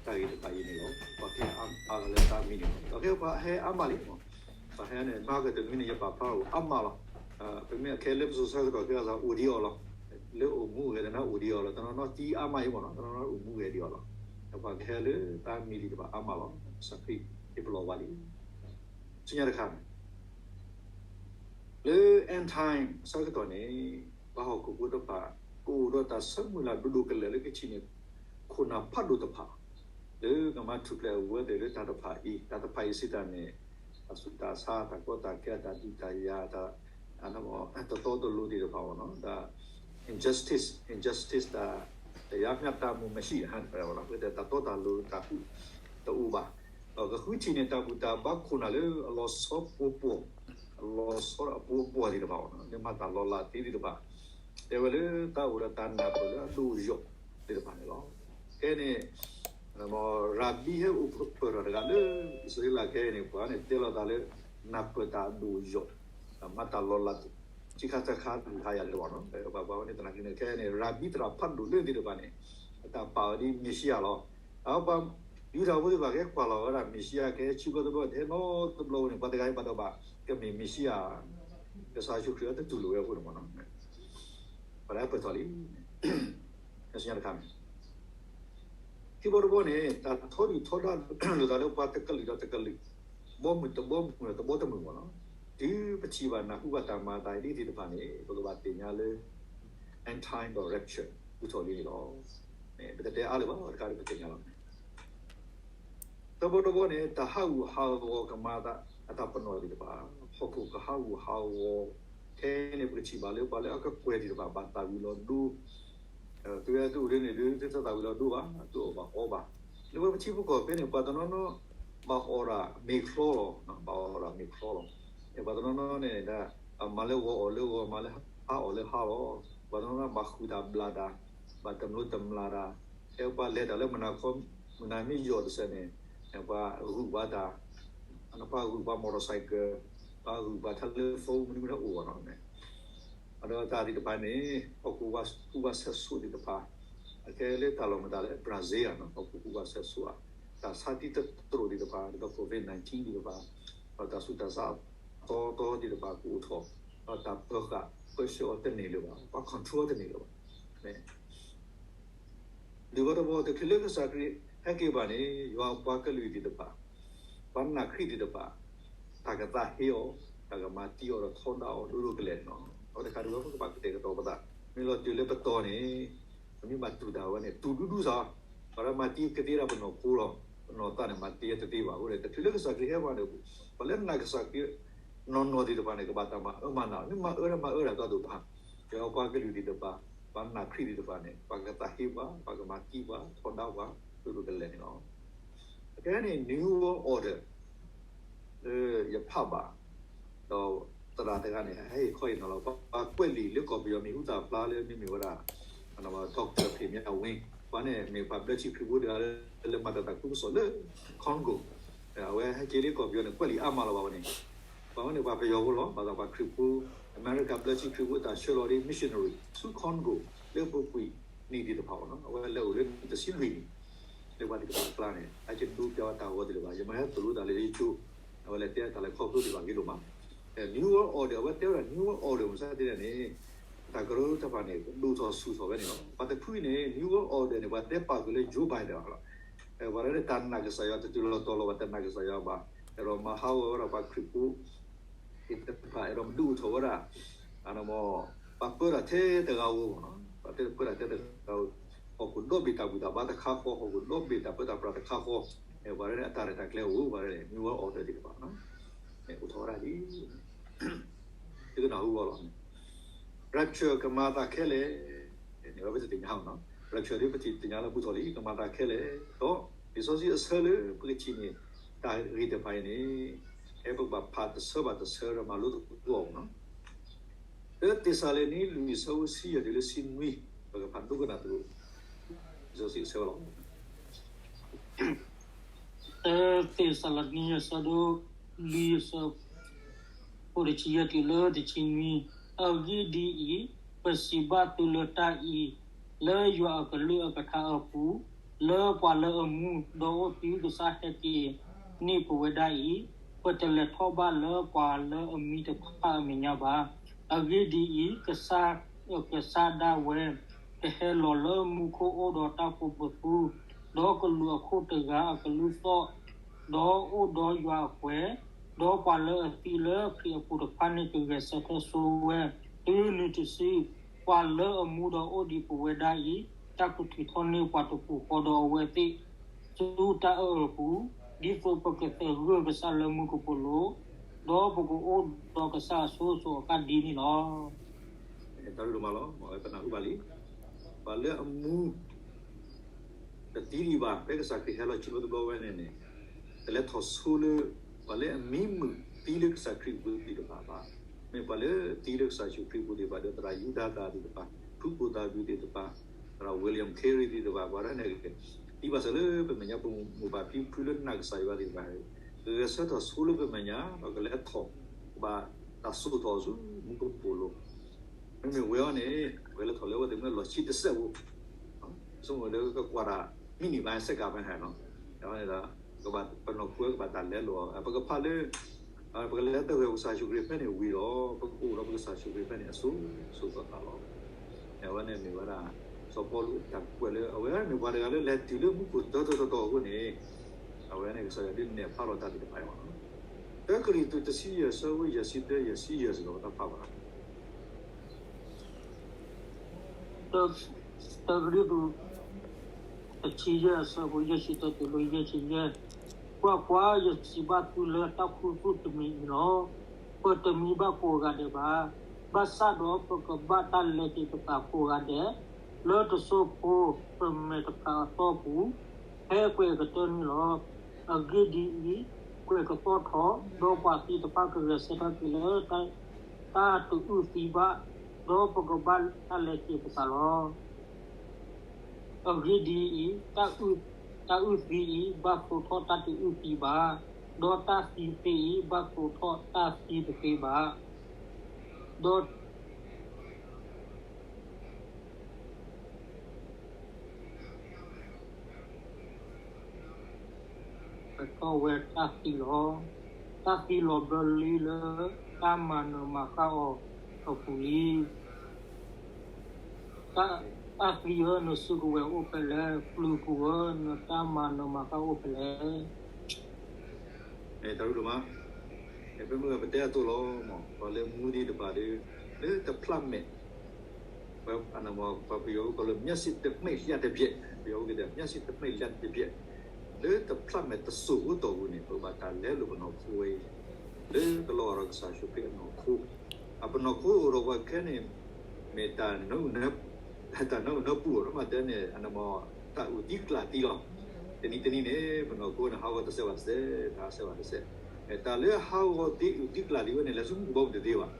တၢ်ဂ့ၢ်တဖၣ်အံၤန့ၣ်လီၤ. ပှၤကဟဲအါအါလၢတၢ်မံၤန့ၣ်လီၤ. ဒီးကဲပှၤဟဲအါမးလံ ပှၤဟဲန့ၣ် နီၢ်ကတနွံန့ၣ် ယပာ်ဖျါအိၣ်အါမးလီၤ. ပမ့ၢ်ခဲလၢပစိၤဆၢကတီၢ်ခဲအံၤ အိၣ်ဒံးအီၤလီၤ. လၢအိၣ်မူဂဲၤတနၢ်အိၣ်ဒံးအီၤလီၤ. တနီၤနီၤသံအါမးအံၤမ့ၢ်နီၤ တနီၤနီၤအိၣ်မူဂဲၤဒံးအီၤလီၤ. ဒီးပှၤကဟဲလၢတၢ်မံၤလံတဖၣ်အါမးလီၤ. ကစၢ်ခရံာ်ဟ့ၣ်ပလီၢ်ဝဲလံ. ဆူညါတခါန့ၣ် လၢ end time အဆၢကတီၢ်န့ၣ် ပှၤဟီၣ်ခိၣ်ဖိတဖၣ် ကအိၣ်ဒီးတၢ်ဆၢမုၢ်လၢ်ဒိၣ်ဒိၣ်ကလဲာ်လၢကထံၣ်န့ၢ် ခိၣ်နၢ်ဖးဒိၣ်တဖၣ် လၢကမၤထူၣ်ဖျဲးအဝဲသ့ၣ်လၢတၢ်တဖၣ်အံၤ တၢ်တဖၣ်အံၤစံးတၢ်န့ၣ် တၢ်ဆူးတၢ်ဆါ တၢ်ကီတၢ်ခဲ တၢ်ဒုးတၢ်ယၤ တၢ် တတီတလိၤသ့ၣ်တဖၣ်အီၤနီၤ တၢ် injustice injustice တၢ် တရားမျှတမှုမရှိ ဟဲတဖၣ်အီၤနီၤ ပကတဲတၢ်တီတၢ်လိၤတၢ်ဃူတအိၣ်ဘၣ် ဒီးကဃုထံၣ်န့ၢ်တၢ်ဘူၣ်တၢ်ဘါခိၣ်နၢ်လၢအလီၤဆီပှီၤပှီၤ အလီၤဆီအပှီၤပှီၤသ့ၣ်တဖၣ်အီၤနီၤ လၢမၤတၢ်လီၤလးသ့သ့ၣ်တဖၣ် တဲဝဲလၢတၢ်အိၣ်ဒီးတၢ်နၢ်ပၢၢ်လၢအဒိၣ်အယိာ်သ့ၣ်တဖၣ်န့ၣ်လီၤ. ခဲအံၤန့ၣ် ရၤဘံဟဲအိၣ်ပၢၢ်ထီၣ်တဂၤလၢ အံၣ်စရ့လးခဲအံၤန့ၣ် ပှၤန့ၣ်တဲလီၤသးလၢ နၢ်ပၢၢ်တၢ်အဒိၣ်အယိာ် မၤတၢ်လီၤလး ဆံးခါဆံးခါတခါယၤလၢဘၣ်နီၤ ပှၤဝဲန့ၣ်သနာ်က့န့ၣ် ခဲအံၤန့ၣ် ရၤဘံသရၣ်ဖးဒိၣ်လၢသ့ၣ်တဖၣ်န့ၣ် အတၢ်ပာ်အီၤဒ်မ့ၤၡံအၤလီၤ. အပှၤယူဒၤဖိသ့ၣ်တဖၣ်ကဟဲကွၢ်လီၤဝဲဒၣ်မ့ၤၡံအၤ ကဟဲဆံဘျီတဘျီ တဟဲနီတဘျီဝဲန့ၣ် ပှၤတဂၤအံၤဘၣ်ဒီးဘၣ် ကမ့ၢ်မ့ၤၡံအၤ ကစၢ်ယ့ၣ်ၡူးခရံာ်အတတူၢ်လိာ်ဝဲအဃိန့ၣ်မ့ၢ်နီၤ ပှၤတဟဲပၢၢ်ထီၣ်လံ ဆူညါတခါန့ၣ် ခံဘီတဘီန့ၣ် တၢ်ထီဒုၣ်ထီဒါလိာ်သးလၢပှၤတကလုာ်ဒီးတကလုာ်, ဘီမုၢ်တဘီမုၢ်ဒီးတဘီတမုၢ်မ့ၢ်နီၤ, တုၤပထံၣ်ဘၣ်နၢ်ဟူဘၣ်တၢ်မၤအသးဒ်သ့ၣ်တဖၣ်န့ၣ် ပကဘၣ်သ့ၣ်ညါလၢ end time direction ဘူးထီၣ်လံန့ၣ်လီၤ. ပတတဲအါလၢၤဘၣ် တခါဒီးပသ့ၣ်ညါလီၤ. တဘီတဘီန့ၣ် တၢ်ဟးဂူာ်ဟးဂီၤကမၤအသး အတၢ်ပနီၣ်သ့ၣ်တဖၣ်, ဟီၣ်ခိၣ်ကဟးဂူာ်ဟးဂီၤ, ခဲအံၤန့ၣ် ပကထံၣ်ဘၣ်လၢပှၤလၢအကကွဲၢ်သ့ၣ်တဖၣ် ဘၣ်သးဝံၤလီၤဒိ, သုဝဲသုအိၣ်ဒ်န့ၣ်ဒုး သုတသးဝံၤလီၤဒိဘၣ်, သုအီၣ်ဘၣ်အီဘၣ်, လၢပထံပကီၢ်ဖဲန့ၣ် ပှၤတနီၤနီၤ ဘၣ်အီၣ်တၢ်မ့ၤချီလီၤ, ဘၣ်အီၣ်တၢ်မ့ၤချီလီၤ, ပှၤတနီၤနီၤန့ၣ် မၤလၢဂီၤအီၣ်လၢဂီၤ, မၤလၢဟါအီၣ်လၢဟါလီၤ, ပှၤတနီၤနီၤ ဘၣ်ဃုာ်တၢ်ဘျၣ်တၢ်, ဘၣ်တမျိးတမျာ်တၢ်, ဖဲပှၤလဲၤတၢ်လၢမုၢ်နၤခီ မုၢ်နၤမ့ၢ်ယိာ်တစဲးန့ၣ် ပှၤဂုာ်ပှၤတၢ်, ပှၤဂုာ်ပှၤ motorcycle, ပှၤဂုာ်ပှၤ telephone မနုၤမနုၤအိၣ်ဘၣ်နီၤ, ဒီးတၢ်သ့ၣ်တဖၣ်န့ၣ် ဟီၣ်ခိၣ်ကူၣ်ဘၣ်ဆဲးစိၣ်သ့ၣ်တဖၣ်, အခဲလၢတၢ်လီၢ်မတၤလဲၣ် Brazil ဧါနီၤ, ဟီၣ်ခိၣ်ကူၣ်ဘၣ်ဆဲးစိၣ်ဧါ, တၢ်ဆါတံၢ်တတြိာ်သ့ၣ်တဖၣ် ဒီး COVID nineteen သ့ၣ်တဖၣ်, ဒီးတၢ်ဆူးတၢ်ဆါအသီသီသ့ၣ်တဖၣ်ကအိၣ်ထီၣ်, ဒီးတၢ်ပၢဃာ်ပၢဆှၢအီၤတန့ၢ်လၢၤဘၣ်, ပှၤ control တန့ၢ်လၢၤဘၣ်. ဒ်ဘၣ်တဘီ တချုးလၢကစၢ်ခရံာ်ဟဲက့ၤဘၣ်န့ၣ် ယွၤအပှၤကလုာ်သ့ၣ်တဖၣ်, ပှၤနာ်ခရံာ်သ့ၣ်တဖၣ်, တၢ်ကသးဟ့အီၤ, တၢ်ကမၤသံအီၤဒီးထီဒါအီၤဒိၣ်ဒိၣ်ကလဲာ်န့ၣ်လီၤ. အဝဲတခါဒ်ဝဲပကဘၣ်ကတဲာ်ကတီၤပသး, မ့ၢ်လီၤတုၤလၢပတီၢ်န့ၣ် ပမ့ၢ်ဘၣ်တူၢ်တၢ်ဝဲန့ၣ် တူၢ်ဒူဒူစ့ၢ်, ပှၤလၢမၤသံကသ့ဒၣ်ပနီၢ်ခိလီၤ, ပနီၢ်သးန့ၣ် မၤသံတသ့ဘၣ်. အဃိန့ၣ် တချုးလၢကစၢ်ခရံာ်ဟဲဘၣ်န့ၣ် ပှၤလၢနာ်ကစၢ်ခရံာ်နီၢ်နီၢ်သ့ၣ်တဖၣ်န့ၣ် ကဘၣ်တၢ်မၤအၢမၤနး, မ့ၢ်မၤအၢတမၤအၢတၢ်ကီဒိၣ်ဘၣ်. ယွၤအပှၤကလုာ်သ့ၣ်တဖၣ်, ပှၤနာ်ခရံာ်သ့ၣ်တဖၣ်န့ၣ် ပှၤကသးဟ့ပှၤ, ပှၤကမၤသံပှၤ, ထီဒါပှၤ, ဒိၣ်ဒိၣ်ကလဲာ်န့ၣ်လီၤ. အခဲန့ၣ် New World Order လၢယဖးဘၣ်, ဒီးသရၣ်တဂၤန့ၣ် ဟဲဟ့ၣ်ခီအံၤနီၤလီၤ. ပှၤကွဲးလံာ်လၢကီၢ်ပယီၤမ့ၢ်ဟူသၣ်ဖျါလၢမ့မ့ၢ်ဝဲဒၣ် Doctor ဖ့းမၠၣ်ဝ့, ပှၤန့ၣ်မ့ၢ်ပှၤဘျၢထံခရံာ်ဖိတဂၤလၢ လၢမၤတၢ်သးခုကစီၣ်လၢ Congo, အဝဲဟဲက့ၤလၢကီၢ်ပယီၤန့ၣ် ကွဲးလံာ်အါမးလီၤဘၣ်ဝဲန့ၣ်. ပှၤဝဲန့ၣ်ပှၤပယီၤဖိလီၤ, ဘၣ်သးပှၤခရံာ်ဖိ, အမဲရကၤဘျၢထံခရံာ်ဖိအတၢ်ဆှၢလီၤဒ် missionary ဆူ Congo လၢပူၤကွံာ်နံၣ်သ့ၣ်တဖၣ်အီၤနီၤ, အဝဲလဲၤအိၣ်လၢတဆံလွံၢ်နံၣ် လၢပှၤသ့ၣ်တဖၣ်အကျါန့ၣ် အကဒိးပျးဝဲတၢ်ဂီၤသ့ၣ်တဖၣ်, ယမ့ၢ်ဟဲသိၣ်လိတၢ်လၢယကၠိ, အဝဲလဲၤတဲတၢ်လဲၤခီဖျိသ့ၣ်တဖၣ်ဂ့ၤဒိၣ်မး. New World Order အဝဲတဲဝဲဒၣ် New World Order မ့ၢ်စ့ၢ်တဲန့ၣ် တၢ်ကရၢတဖၣ်န့ၣ် ဒိၣ်ထီၣ်ဆူၣ်ထီၣ်ဝဲန့ၣ်လီၤ. ပှၤတဖုအံၤန့ၣ် New World Order န့ၣ် ပှၤတဲပာ်ဃုာ်လၢ Joe Biden လီၤ. ပှၤလၢတၢ်နာ်ကစၢ်ယွၤတတုၤလီၤတီၤလီၤ ပှၤတနာ်ကစၢ်ယွၤဘၣ်, အဲၣ်ဒိးမၤဟးဂီၤဝဲဒၣ်ပှၤခရံာ်ဖိသ့ၣ်တဖၣ်, အဲၣ်ဒိးမၤဒုးအိၣ်ထီၣ်ဝဲဒၣ် ပှၤပၢတၢ်ထဲတဂၤဧိၤ, ပှၤတဲပၢတၢ်ထဲတဂၤဧိၤ, ဟီၣ်ခိၣ်ဒီဘ့ၣ်တၢ်ဘူၣ်တၢ်ဘါတခါဃီ, ဟီၣ်ခိၣ်ဒီဘ့ၣ်တၢ်ပၢတၢ်ပြးတခါဃီ, ပှၤလၢအတၢ်ရဲၣ်တၢ်ကျဲၤအိၣ်ဝဲဒၣ် New World Order သ့ၣ်တဖၣ် အိၣ်ထီၣ်ဝဲဒၣ်လံ. သုကနၢ်ဟူအီၤလီၤ. Rapture ကမၤအသးခဲလၢာ်န့ၣ် ပတသ့ၣ်ညါအီၤ, Rapture ဒ်ပတသ့ၣ်ညါလၢဘူးထီၣ်လံ ကမၤအသးခဲလၢာ်, ဒီးလံာ်စီဆှံအဆၢလၢပကထံၣ်န့ၢ် တၢ်ဂ့ၢ်တဖၣ်အံၤန့ၣ် အဲၣ်ပကဘၣ်ဖးတဆၢဘၣ်တဆၢဒီးမၤလိသကိးအီၤလီၤ. လၢသ့းစၤလနံ လွံၢ် အဆၢဖိဆံယဲၢ်တုၤလၢဆံနွံ, ပကဖးဒိကနၣ်သကိး လံာ်စီဆှံအဆၢလီၤ. သၢသ့းစၤလနံ အဆၢဒိၣ်လွံၢ် အဆၢဖိတဆံယဲၢ်တုၤလၢတဆံနွံ, အဂ့ၢ်ဒ်အံၤ, ပစံးဘၣ်သုလၢတၢ်အံၤ, လၢယွၤအကလုၢ်အကထါအပူၤ, လၢပှၤလၢအမူဒီးအိၣ်သုကစၢ်ဟဲက့ၤန့ၢ်ပဝဲဒၣ်အံၤ, ပတလဲၤထီၣ်ဘၣ်လၢပှၤလၢအမံတဖၣ်အမဲာ်ညါဘၣ်. အဂ့ၢ်ဒ်အံၤ, ကစၢ်, ကစၢ်ဒၣ်ဝဲ ကဟဲလီၤလၢမူခိၣ်အိၣ်ဒီးတၢ်ကိးပသူ, ဒီးကလူးအခိၣ်တဂၤအကလုၢ်သီၣ်, ဒီးအိၣ်ဒီးယွၤအပှဲၤ, ဒီးပှၤလၢအသံလၢခရံာ်အပူၤတဖၣ်န့ၣ် ကဂဲၤဆၢထၢၣ်ဆိဝဲ, တုၤနုၤတစု, ပှၤလၢအမူဒီးအိၣ်ဒံးပဝဲဒၣ်အံၤ, တၢ်ကထုးထီၣ်န့ၢ်ပှၤတပူၤဃီဒီးအဝဲသ့ၣ် ဆူတၢ်အၢၣ်အပူၤ, ဒ်သိးပကသဂၢၢ်ကစၢ်လၢမူကပိာ်လိၤ, ဒီးပကအိၣ်ဒီးကစၢ်အစိၤစိၤအဃၣ်ဒ်န့ၣ်လီၤ. တၢ်ရူၢ်တမးလီၤ, ပနၢ်ဟူဘၣ်လံ, ပှၤလၢအမူ တသံဒံးဘၣ်, ဖဲကစၢ်ခရံာ်ဟဲလီၤဆူတဘျီဝဲန့ၣ်န့ၣ်, တလဲၤထီၣ်ဆိလၢ ပှၤလၢအမံမုာ်သံလၢကစၢ်ခရံာ်အပူၤသ့ၣ်တဖၣ်ဘၣ်. မ့ၢ်ပှၤလၢသံလၢကစၢ်ယ့ၣ်ၡူးခရံာ်အပူၤသ့ၣ်တဖၣ်ဒီး သရၣ်ယူဒၤသးသ့ၣ်တဖၣ်, ဖုကိၣ်သၣ်ဘျုးသ့ၣ်တဖၣ်, သရၣ် William Carey သ့ၣ်တဖၣ်, ပှၤဒ်န့ၣ် သံဘၣ်စၢၤလၢပမဲာ်ညါ ပမိၢ်ပၢ်ဖံဖုလၢနာ်ကစၢ်ယွၤသ့ၣ်တဖၣ်, ကဂဲၤဆၢထၢၣ်ဆိလၢပမဲာ်ညါ ဒီးကလဲၤထီၣ် ကဘၣ်တၢ်စိာ်ထီၣ်ဆူမူကပိာ်လိၤ မ့မ့ၢ်ဝဲအံၤန့ၣ် ဝဲလဲၤထီၣ်လၢအဝဲသ့ၣ်မ့ၢ်လီၢ်ခံတစဲးဖိ, ဆိကမိၣ်လၢကကွၢ်တၢ် မံးနံးဘၣ် စဲးကၤဘၣ်ဟဲလီၤ. အဝဲန့ၣ်ဒီး ကဘၣ်ပနီၢ်ခိဝဲကဘၣ်တၢ်လဲလိာ်, ပကဖးလၢ ပကလဲၤသဂၢၢ်ကစၢ်ယ့ၣ်ၡူးခရံာ်ဖဲန့ၣ်ဝံၤဒီး ပကအိၣ်ဒီးပကစၢ်ယ့ၣ်ၡူးခရံာ်ဖဲန့ၣ်အစိၤစိၤဃၣ်ဃၣ်လီၤ. အဝဲန့ၣ်မ့ၢ်ဝဲဒၣ် စီၤပီလူးအတၢ်ကွဲးလၢ အဝဲမ့ၢ်ပှၤတဂၤလၢလဲၤတုၤလၢမူခိၣ်တီတီတီတီအဃိန့ၣ်, အဝဲန့ၣ်ကစၢ်ယွၤဒုးနဲၣ်ဖျါလီၤတၢ်သ့ၣ်တဖၣ်အံၤလီၤ. တၢကရံၣ်သူးတဆံယဲၢ် အဆၢဖိယဲၢ်ဆံတၢ ယဲၢ်ဆံယဲၢ်စ့ၢ်ကီး ပတၢ်ဖးဘၣ် တၢကရံၣ်သူး တဆံယဲၢ် အဆၢဖိယဲၢ်ဆံတၢတုၤလၢယဲၢ်ဆံယဲၢ်, ကွၢ်ကွၢ်, ယစံးဘၣ်သုလၢတၢ်ခူသူၣ်တမံၤအံၤလီၤ. ပတမံဘၣ်ကိးဂၤဒဲးဘၣ်. ဘၣ်ဆၣ်ဒီးပကဘၣ်တၢ်လဲၤက့ၤပသးကိးဂၤဒဲး လၢတစိၢ်ဖိပမဲာ်တဖၣ်အသီၣ်ပူၤ ဖဲကွဲးအကတၢၢ်န့ၣ်လီၤ. အဂ့ၢ်ဒ်အံၤ, ကွဲးကသီၣ်ထီၣ်, ဒီးပှၤသံတဖၣ်ကဂဲၤဆၢထၢၣ်က့ၤလၢ တၢ်တအုၣ်သံဘၣ်, ဒီးပကဘၣ်တၢ်လဲၤက့ၤပသးလီၤ. အဂ့ၢ်ဒ်အံၤ, တၢ်အုၣ်သံအံၤ ဘၣ်သိးထီၣ်တၢ်တအုၣ်သံဘၣ်, ဒီးတၢ်သံသ့အံၤ ဘၣ်သိးထီၣ်တၢ်သံတသ့ဘၣ်, ဒီး ထီၣ်ဝဲတၢ်သံလီၤ. တၢ်သံလီၤဘျၢလံလၢ တၢ်မၤနၢၤမၤဃၣ်အီၤအပူၤလံ. တၢ်သံဧၢ, နစုကဝဲၤအိၣ်ဖဲလဲၣ်. ပျုၤပူၤဧၢ, နတၢ်မၤနၢၤမၤဃၣ်အိၣ်ဖဲလဲၣ်. တၢ်ရူၢ်တမး, ပမ့ၢ်ပတဲအသိးလီၤ, ပှၤလၢမူသ့ၣ်တဖၣ်ဒီး လၢတဖျးမဲာ် ပှၤပယီၤကီၢ်လၢ မျက်စိတမှိတ် လျှာတပြက်, ပယီၤကီၢ် မျက်စိတမှိတ် လျှာတပြက်, လၢတဖျးမဲာ်တစိၢ်ဖိတီၢ်ပူၤန့ၣ် ပကဘၣ်တၢ်လဲလိာ်ပနီၢ်ခိဝဲအံၤ, လၢကလီၤဂာ်ဒီးကစၢ်ယ့ၣ်ၡူးခရံာ်အနီၢ်ခိ, အပနီၢ်ခိအိၣ်ဒီးပှၤခဲန့ၣ် မ့ၢ်တၢ်နၢ တၢ်နၢနၢပူၤအီၤ မ့တမ့ၢ်တဲန့ၣ် အနမ့ၢ်တၢ်အုၣ်သံကျၢ်သံလီၤ. တနံၤတနံၤန့ၣ် ပနီၢ်ခိန့ၣ် ဟးဂီၤတစဲးဘၣ်တစဲး, တဟးဂီၤတစဲးဘၣ်တစဲး, တၢ်လၢဟးဂီၤသ့အုၣ်သံကျၢ်သံဝဲန့ၣ် လဲၤဆူမူကဘီပူၤတသ့ဘၣ်,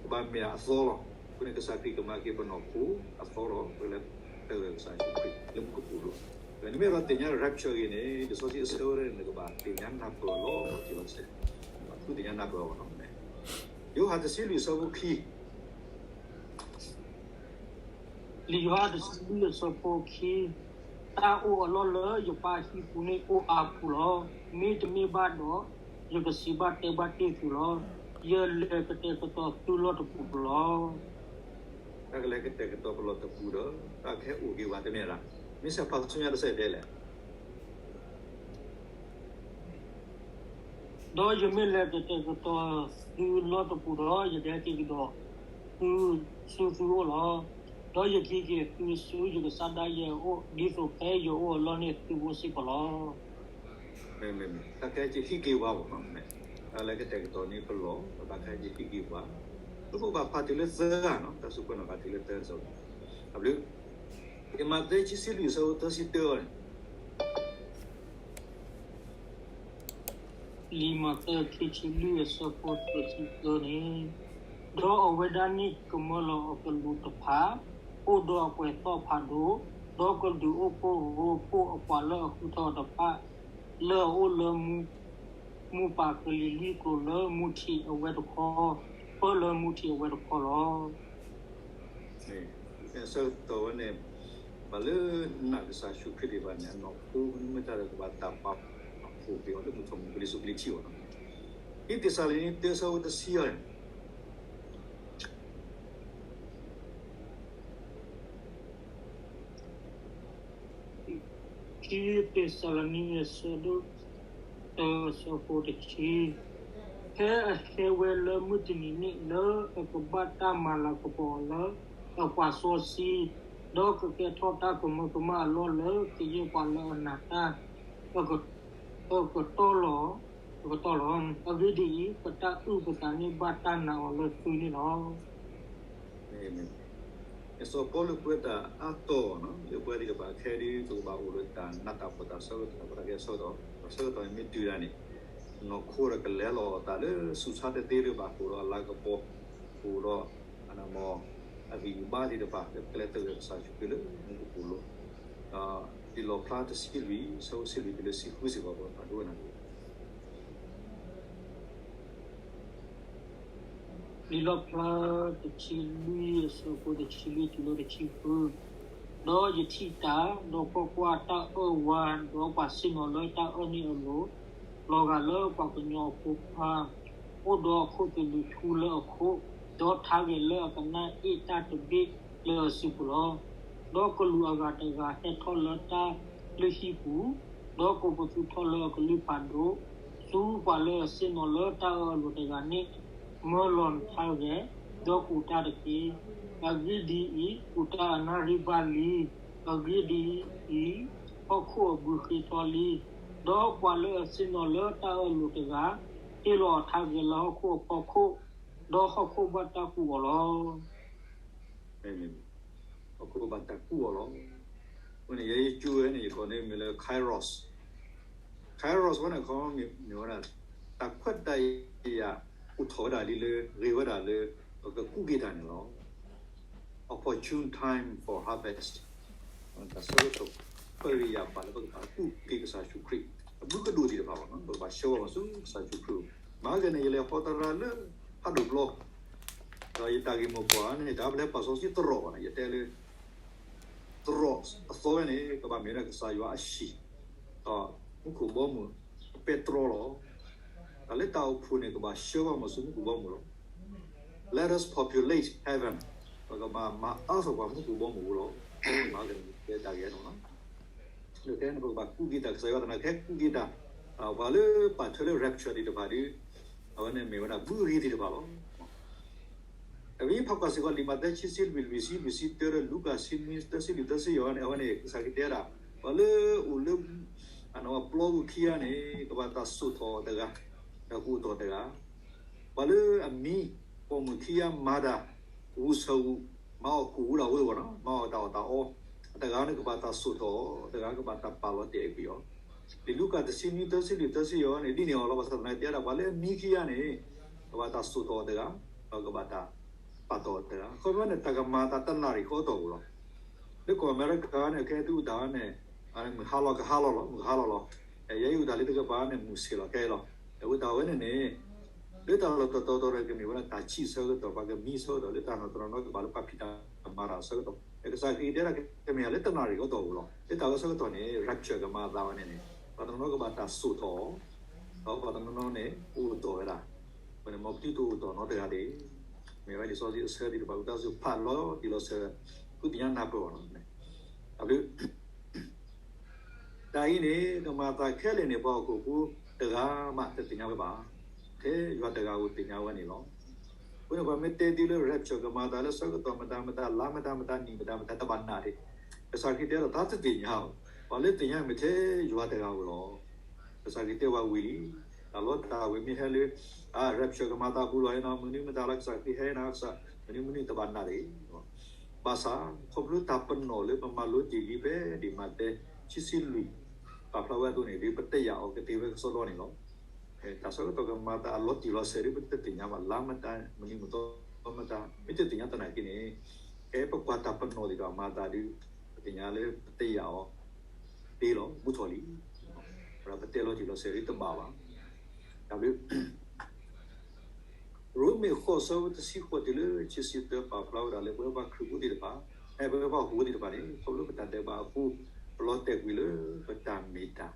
ကဘၣ်မ့ၢ်အသီလီၤ. အဃိန့ၣ် ကစၢ်ခရံာ်ကမၤက့ၤပနီၢ်ခိအသီလီၤ. ပလဲၤသဂၢၢ်ကစၢ်ယ့ၣ်ၡူးခရံာ်လၢမူကပိာ်လိၤ, နမ့ၢ်ဒီးသ့ၣ်ညါ rapture ဂ့ၤန့ၣ် လံာ်စီဆှံအဆၢဝဲန့ၣ် နကဘၣ်သ့ၣ်ညါနၢ်ပၢၢ်အီၤလီၤတံၢ်လီၤဆဲး, နကဘၣ်သူသ့ၣ်ညါနၢ်ပၢၢ်အီၤလီၤ. ယိၤဟၣ်တဆံလွံၢ်အဆၢဖိခံ လံာ်ယိၤဟၣ်တဆံလွံၢ်အဆၢဖိခံ, တၢ်အိၣ်အလီၢ်လၢယပၢ်အဟံၣ်ပူၤန့ၣ်အိၣ်အါပူၤလီၤ. မ့တမ့ၢ်ဘၣ်ဒီး, ယကစံးဘၣ်တဲဘၣ်တ့ၢ်သုလီၤ. ယလဲၤကတဲာ်ကတီၤသုလီၢ်တပူၤလီၤ. တၢ်ကလဲၤကတဲာ်ကတီၤပလီၢ်တပူၤဒီး တၢ်ကဟဲအိၣ်က့ၤဝဲတမ့ၢ်ဒၣ်, မ့ၢ်စဲးဖးဆူညါတစဲးဒ်လဲၣ် ဒီးယမ့ၢ်လဲၤကတဲာ်ကတီၤသုလီၢ်တပူၤဒီး ယကဟဲက့ၤကဒီးသုဆူသုအိၣ်လီၤ. ဒီးယကဟံးက့ၤသုဆူယကစၢ်ဒၣ်ယဲအအိၣ်, ဒ်သိးဖဲယအိၣ်အလီၢ်န့ၣ်သုအိၣ်စ့ၢ်ကီးလီၤ. မ့မ့ၢ် တၢ်ကဟဲက့ၤဟံးက့ၤပှၤဘၣ်, တၢ်လဲၤကတဲာ်ကတီၤန့ၢ်ပလီၢ် တၢ်ကဟဲက့ၤဟံးက့ၤပှၤ, ပဘၣ်ဖးတုၤလၢသၢဂၤနီၤ, တၢ်စူးကွဲးနီၣ်ဃာ်တုၤလၢသၢဂၤ, အဘျုး လံာ်မးသဲခံဆံလွံၢ်အဆၢဖိသၢဆံတၢန့ၣ် လံာ်မးသဲခံဆံလွံၢ်အဆၢဖိသၢဆံတၢန့ၣ်, ဒီးအဝဲဒၣ်န့ၣ်ကမၢလီၤအကလူးတဖၣ်, အိၣ်ဒီးအပှဲၤသီၣ်ဖးဒိၣ်, ဒီးကဒုးအိၣ်ဖှိၣ်ရိဖှိၣ်အပှၤလၢအဃုထၢအီၤတဖၣ်, လၢအအိၣ်လၢမူ, မူပာ်ကလံၤလွံၢ်ကျိၤလၢမူထံးအဝဲတခီ, ပၢလၢမူထံးအဝဲတခီလီၤ. အဆၢကတီၢ်ဝဲန့ၣ်, ပှၤလၢနာ်ကစၢ်ယ့ၣ်ၡူးခရံာ်သ့ၣ်တဖၣ်န့ၣ် အနီၢ်ခိမ့ၢ်မတၤဒီးကဘၣ်တၢ်ပာ်ဖှိၣ်က့ၤအီၤလၢမုၢ်ထီၣ်မုၢ်ကလံၤစိၤကလံၤထံးအီၤလီၤ. ခံသ့းစၤလနံ တၢ အဆၢဖိတဆံအံၤန့ၣ် ခံသ့းစၤလနံ အဆၢဒိၣ်တၢ အဆၢဖိတဆံ, ဖဲအဟဲဝဲလၢမုၢ်တနံၤန့ၣ် လၢအကဘၣ်တၢ်မၤလၤကပီၤအီၤလၢအပှၤစီဆှံ, ဒီးကကဲထီၣ်တၢ်ကမၢကမၣ်အလီၢ်လၢကယဲၢ်ပှၤလၢအနာ်တၢ် အကတီၢ်လီၤ, အကတီၢ်လီၤ. အဂ့ၢ်ဒ်အံၤ, ပတၢ်အုၣ်ပသးန့ၣ်ဘၣ်တၢ်နာ်အီၤလၢသုန့ၣ်လီၤ. စီၤပီလူးကွဲးတၢ်အါတီၢ်န့ၣ် လၢပဝဲသ့ၣ်တဖၣ်ခဲအံၤဒ် ပကဘၣ်အိၣ်ဒီးတၢ်နးတၢ်ဖှီၣ်တၢ်ဆၢကတီၢ် ပတၢ်ကဲဆၢကတီၢ်, တၢ်ဆၢကတီၢ်န့ၣ်မ့ၢ်တုၤဒၣ်န့ၣ်, နီၢ်ခိဒီးကလဲၤလီၤအသးလၢဆူးဆါတသ့လၢၤဘၣ် အိၣ်ဒီးအလၤကပီၤ, အိၣ်ဒီး အဂံၢ်အဘါသ့ၣ်တဖၣ် လၢပကလဲၤသဂၢၢ်ကစၢ်ယ့ၣ်ၡူးခရံာ်လၢမူခိၣ်ကအိၣ်လီၤ. ဒ်လီၣ်ဖျါတဆံလွံၢ် ဆၢဖိတဆံလွံၢ်တုၤလၢတဆံဃုစ့ၢ်ကီး ပကဖးဒိကနၣ်တက့ၢ်. လံာ်လီၣ်ဖျါတဆံလွံၢ် အဆၢဖိတဆံလွံၢ်တုၤလၢတဆံဃု, ဒီးယထံၣ်တၢ်, ဒီးကွၢ်ကွၢ်, တၢ်အၢၣ်ဝါ, ဒီးပှၤဆ့ၣ်နီၤလၢတၢ်အၢၣ်န့ၣ်အလိၤ, လီၤဂာ်လၢပှၤကညီအဖိခွါ, အိၣ်ဒီးအခိၣ်သလုးထူလၢအခိၣ်, ဒီးထါဂဲၤလၢအကနၣ်အ့ၣ်တၢ်တဘ့ၣ်လၢအစုပူၤလီၤ. ဒီးကလူးအဂၤတဂၤဟဲထီၣ်လၢတၢ်လုၢ်ဟံၣ်ပူၤ, ဒီးကိးပသူထီၣ်လၢအကလုၢ်ဖးဒိၣ်, ဆူပှၤလၢအဆ့ၣ်နီၤလၢတၢ်အၢၣ်အလိၤတဂၤန့ၣ်, မၢလီၤနထါဂဲၤ, ဒီးကူၣ်တၢ်တက့ၢ်. အဂ့ၢ်ဒ်အံၤ, ကူၣ်တၢ်အနၣ်ရံၣ်ဘၣ်လံ. အဂ့ၢ်ဒ်အံၤ, ဟီၣ်ခိၣ်အဘုဃ့ထီၣ်လံ. ဒီးပှၤလၢအဆ့ၣ်နီၤလၢတၢ်အၢၣ်အလိၤတဂၤ, ဟ့ၣ်လီၤအထါဂဲၤလၢဟီၣ်ခိၣ်အဖီခိၣ်, ဒီးဟီၣ်ခိၣ်ဘၣ်တၢ်ကူၣ်အီၤလီၤ. ဟီၣ်ခိၣ်ဘၣ်တၢ်ကူၣ်အီၤလီၤ. အဃိန့ၣ် ယဲယကၠူဝဲန့ၣ် ယကိးန့ၣ်မ့ၢ်လၢ Kairos, Kairos ဝဲန့ၣ်ခီမ့ၢ်ဝဲဒၣ် တၢ်ခွဲးတၢ်ယာ်အိၣ်ထီၣ်ဝဲဒၣ်လံလၢ ဂ့ၤဝဲဒၣ်လၢ ပကကူၣ်က့ၤတၢ်န့ၣ်လီၤ. Opportune time for harvest. တၢ်ဆၢကတီၢ်ခွဲးတၢ်ယာ်ဘၣ်လၢပကဘၣ်ကူၣ်က့ၤကစၢ်ယ့ၣ်ၡူးခရံာ် အဘုကဒိၣ်သ့ၣ်တဖၣ်လီၤ. ပကဘၣ်ဆှၢဝဲမၤဆူကစၢ်ယ့ၣ်ၡူးခရံာ်. မၤကဲန့ၣ် ယလဲၤဟီတရၤလၢဖးဒိၣ်ပျီ, ဒီးယတၢ်ဂ့ၢ်မိၢ်ပှၢ်န့ၣ် တၢ်ပလဲၤပာ်စီဆှံတရီးဘၣ်န့ၣ် ယတဲလၢ တရီးအသီဝဲန့ၣ် ကဘၣ်မ့ၢ်ဝဲဒၣ်ကစၢ်ယွၤအဟံၣ်, ဒီးမူခိၣ်ဘီမုၢ်ပဲတြီလီၤ. တၢ်လၢတၢ်အိၣ်ဖှိၣ်န့ၣ် ကဘၣ်ဆှၢဘၣ်မၤဆူမူခိၣ်ဘီမုၢ်လီၤ. Let us populate heaven. ပကဘၣ်မၤအါထီၣ်ပှၤမူခိၣ်ဘီမုၢ်အဃိလီၤ. မၤကဲန့ၣ် ကဲတၢ်ဂ့ၢ်နီၤလီၤ. လၢခဲန့ၣ် ပကဘၣ်ကူၣ်က့ၤတၢ်ကစၢ်ယွၤသနာ်က့ ကူၣ်က့ၤတၢ်, ပှၤလၢပာ်ထွဲလၢ rapture သ့ၣ်တဖၣ်ဒီး အဝဲန့ၣ်မ့ၢ်ဝဲဒၣ်ဘုအဂ့ၤသ့ၣ်တဖၣ်လီၤ. အဝဲဖးကွၢ်စ့ၢ်ကီး လံာ်မးသဲခံဆံလွံၢ် လွံၢ်ဆံ လွံၢ်ဆံတၢ ဒီးလူၤကၣ် ဆံနွံ သၢဆံလွံၢ် သၢဆံယဲၢ်န့ၣ် အဝဲန့ၣ် ကစၢ်ခရံာ်တဲဒၣ် ပှၤလၢအိၣ်လၢ ပျီပူၤခံဂၤန့ၣ် ကဘၣ်တၢ်စိာ်ထီၣ်အီၤတဂၤ, ဒီးကအိၣ်တီၢ်တဂၤ, ပှၤလၢအမံ ပိာ်မုၣ်ခံဂၤမၤတၢ် ဂုာ်ဆၢဂုာ် မၤအီၣ်ကူၣ်အူဒၣ်ဝဲအဂီၢ်နီၤ, မၤအီၣ်တၢ်အီၣ်တၢ်အီ အတဂၤန့ၣ် ကဘၣ်တၢ်စိာ်ထီၣ်အီၤ, တဂၤကဘၣ်တၢ်ပာ်လီၤတဲာ်ကွံာ်အီၤ. လံာ်လူၤကၣ် တဆံနွံ သၢဆံလွံၢ် သၢဆံယဲၢ်န့ၣ် ဒ်န့ၣ်အီၤလီၤ. ဘၣ်ဆၣ်သနာ်က့ တဲဒၣ်ပှၤလၢအမံခံဂၤန့ၣ် ကဘၣ်တၢ်စိာ်ထီၣ်အီၤတဂၤ, ဒီးကဘၣ်တၢ်ပာ်တီၢ်အီၤတဂၤ. ခီဖျိန့ၣ် တၢ်ကမၤအသးတနၣ်ရံၣ်ဃီအတီၢ်ပူၤလီၤ. လၢကီၢ်အမဲရကၤန့ၣ် ခဲအံၤသုအိၣ်တၢ်န့ၣ် မုၢ်ဟါလီၤကဟါလီၤလီၤ, မုၢ်ကဟါလီၤလီၤ. ယဲယအိၣ်တၢ်လၢတကပၤန့ၣ် မုၢ်ဆ့ၣ်လီၤခဲအံၤလီၤ. အဝဲတၢ်ဝဲန့ၣ်န့ၣ် လၢတၢ်လီၢ်တတီၤတီၤဒီး ကမ့ၢ်ဝဲဒၣ်တၢ်ဆံးဆၢကတီၢ်, ပှၤကမံဆၢကတီၢ်, လၢတၢ်နီၢ်တနီၤနီၤ ကဘၣ်လၢပှၤဖံးတၢ်မၤတၢ်ဆၢကတီၢ်. ကစၢ်ခရံာ်တဲဒၣ် ကမ့ၢ်လၢတနၣ်ရံၣ်ဃီအတီၢ်ပူၤလီၤ. လၢတၢ်လီၢ်ဆၢကတီၢ်န့ၣ် rapture ကမၤအသးဝဲန့ၣ်န့ၣ် ပှၤတနီၤနီၤကဘၣ်တၢ်စိာ်ထီၣ်အီၤ, ဒီးပှၤတနီၤနီၤန့ၣ် ကအိၣ်တီၢ်ဝဲဒၣ်, အဃိန့ၣ် မ်ပသုတအိၣ်တီၢ်နီတဂၤတဂ့ၤ. မ့ၢ်ဝဲလံာ်စီဆှံအဆၢသ့ၣ်တဖၣ် ပတၢ်စူၢ်ဖးလီၤတံၢ်လီၤဆဲး ဃုသ့ၣ်ညါနၢ်ပၢၢ်အီၤလီၤ. အဘျုး တၢ်အံၤန့ၣ် ကမၤအသးခဲလၢာ်န့ၣ်ပှၤဟီၣ်ခိၣ်ဖိတဂၤမးတသ့ၣ်ညါဝဲဘၣ်. ထဲယွၤတဂၤဧိၤသ့ၣ်ညါဝဲန့ၣ်လီၤ. အဃိန့ၣ် ပှၤမ့ၢ်တဲသုလၢ rapture ကမၤအသးလၢဆၢကတီၢ်မတၤမတၤ လါမတၤမတၤ နံၣ်မတၤမတၤ တဘၣ်နာ်တဂ့ၤ. ကစၢ်ခရံာ်တဲဒီးတၢ်တသ့ၣ်ညါဘၣ်. ပှၤလၢသ့ၣ်ညါမ့ၢ်ထဲယွၤတဂၤဧိၤလီၤ. ကစၢ်ခရံာ်တဲဝဲဝံၤလံ. တၢ်လီတၢ်ဝ့ၤမ့ၢ်ဟဲလၢ rapture ကမၤအသးပူၤလီၤန့ၣ်နီၤ, မနုၤမတၤလၢကစၢ်ခရံာ်ဟဲ မနုၤမနုၤတဘၣ်နာ်တဂ့ၤ. ဘၣ်ဆၣ် ခီဖျိတၢ်ပနီၣ်လၢပမၤလိတ့ၢ်လံဖဲဒံးမးသဲ ခံဆံလွံၢ် ပာ်ဖျါဝဲအသိးန့ၣ် ဒ်ပတယာ်အီၤကသ့ဝဲကစီဒီန့ၣ်လီၤ. တၢ်ဆၢကတီၢ်ကမၤအသးအလီၤတံၢ်လီၤဆဲးဒ်ပတသ့ၣ်ညါဘၣ်, လါမတၤ မနံၤမသီမတၤ မ့ၢ်တသ့ၣ်ညါသနာ်က့န့ၣ် ဖဲပကွၢ်တၢ်ပနီၣ်သ့ၣ်ဒီးမၤအသးဒီး သ့ၣ်ညါလၢပတယာ်အီၤသ့လီၤ, ဘူးထီၣ်လံ. ပတဲလီၤတံၢ်လီၤဆဲးဒ်တဘၣ်ဘၣ်. တၢ်ဘျုး ရိမ့ၤဃိးဆၢတဆံဃိးတုၤလၢခံဆံသၢ ပာ်ဖျါဝဲဒၣ်လၢပဝဲပှၤခရံာ်ဖိသ့ၣ်တဖၣ်, ပဝဲပှၤဟီၣ်ခိၣ်ဖိသ့ၣ်တဖၣ်န့ၣ် ခီဖျိပတၢ်ဒဲးဘးအဃိ, ပလီၤတဲာ်ကွံာ်လၢပတၢ်မ့ၢ်တၢ်,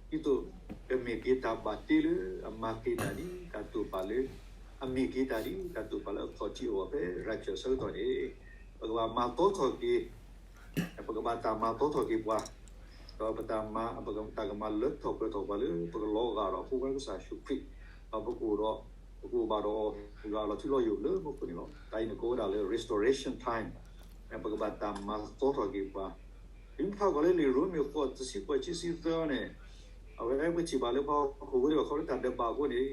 ဒီးဒ်သိးကမ့ၢ်က့ၤတၢ်ဘၣ်တ့လၢအမၤက့ၤတၢ်ဒ်တၢ်တိာ်ပာ်လၢ, အမ့ၢ်က့ၤတၢ်ဒ်တၢ်တိာ်ပာ်လၢအခီၣ်ထံးအဂီၢ်ဖဲ rapture ဆၢကတီၢ်န့ၣ်, ပကဘၣ်မၤသီထီၣ်က့ၤ ပကဘၣ်တၢ်မၤသီထီၣ်က့ၤပှၤ, ဒီးပတၢ်မၤ, ပတၢ်ကမၤလၢထီၣ်ပှဲၤထီၣ်ပှၤလၢ ပကလီၤဂာ်ဒီးဖိခွါကစၢ်ယ့ၣ်ၡူးခရံာ်, ဒီးပကအိၣ်ဒီး, ပကအိၣ်ဘၣ်ဒီးအီၤ ဂာ်လီၤထူလီၤယိာ်လၢမူခိၣ်န့ၣ်လီၤ. တၢ်အံၤန့ၣ်ကိးဝဲဒၣ်လၢ restoration time, ပကဘၣ်တၢ်မၤသီထီၣ်က့ၤပှၤ. ဒ်ဖးကွၢ်လၢလံာ်ရိမ့ၤဃိးတဆံဃိး ခံဆံသၢန့ၣ်, အဝဲပထံၣ်ဘၣ်လၢပှၤဟီၣ်ခိၣ်ဖိသ့ၣ်တဖၣ် ခီဖျိတၢ်ဒဲးဘးအဃိန့ၣ်,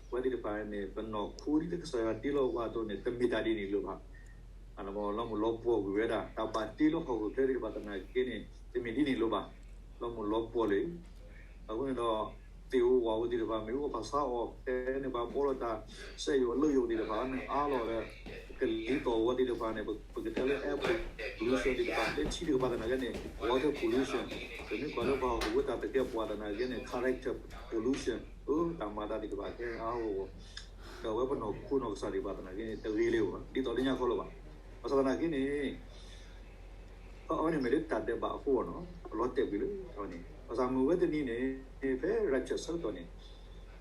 ပဝဲသ့ၣ်တဖၣ်န့ၣ် ပနီၢ်ခိဒ်ကစၢ်ယွၤတ့လီၤပှၤအသိးန့ၣ် တမ့ၢ်တၢ်ဒ်န့ၣ်လၢၤဘၣ်. လီၤမုၢ်လီၤပှီၢ်ကွံာ်ဝဲဒၣ် တၢ်ဘၣ်တ့လၢဟီၣ်ခိၣ်ချၢသ့ၣ်တဖၣ်သနာ်က့န့ၣ် တမ့ၢ်ဒ်န့ၣ်လၢၤဘၣ်. လီၤမုၢ်လီၤပှီၢ်လံ. အဃိန့ၣ်ဒီး သ့ၣ်ဧိၤဝၣ်ဧိၤသ့ၣ်တဖၣ် မ့ၢ်အီၣ်ပှၤဆါအီၣ် တဲန့ၢ်ပှၤဘီလီၤတၢ်စဲယိာ်အလီၢ်ယိာ်သ့ၣ်တဖၣ်န့ၣ် အါလီၤဒီး ကလံၤသီၣ်ဝဲသ့ၣ်တဖၣ်န့ၣ် ပကတဲလၢ air pollution သ့ၣ်တဖၣ် လၢထံတကပၤသနာ်က့န့ၣ် water pollution, ပမ့ၢ်ကွၢ်လၢပှၤဟီၣ်ခိၣ်ဖိတၢ်သကဲးပဝးသနာ်က့န့ၣ် character pollution, တၢ်မၤသးသ့ၣ်တဖၣ်ခဲအါဂီၢ်ဂီၢ်, ဒီးအဝဲပနီၢ်ခိနီၢ်ကစၢ်သ့ၣ်တဖၣ်သနာ်က့န့ၣ် တဂ့ၤလၢၤဘၣ် ဒ်သိးလၢညါခီလၢၤဘၣ်. ဘၣ်ဆၣ်သနာ်က့န့ၣ် အဝဲန့ၣ်မ့ၢ်လၢတၢ်ဒဲးဘးအဃိန့ၣ် ပလီၤတဲာ်ကွံာ်လၢအဝဲန့ၣ် ဘၣ်ဆၣ်မုၢ်ဝဲတနံၤန့ၣ် ဖဲ rapture ဆၢကတီၢ်န့ၣ်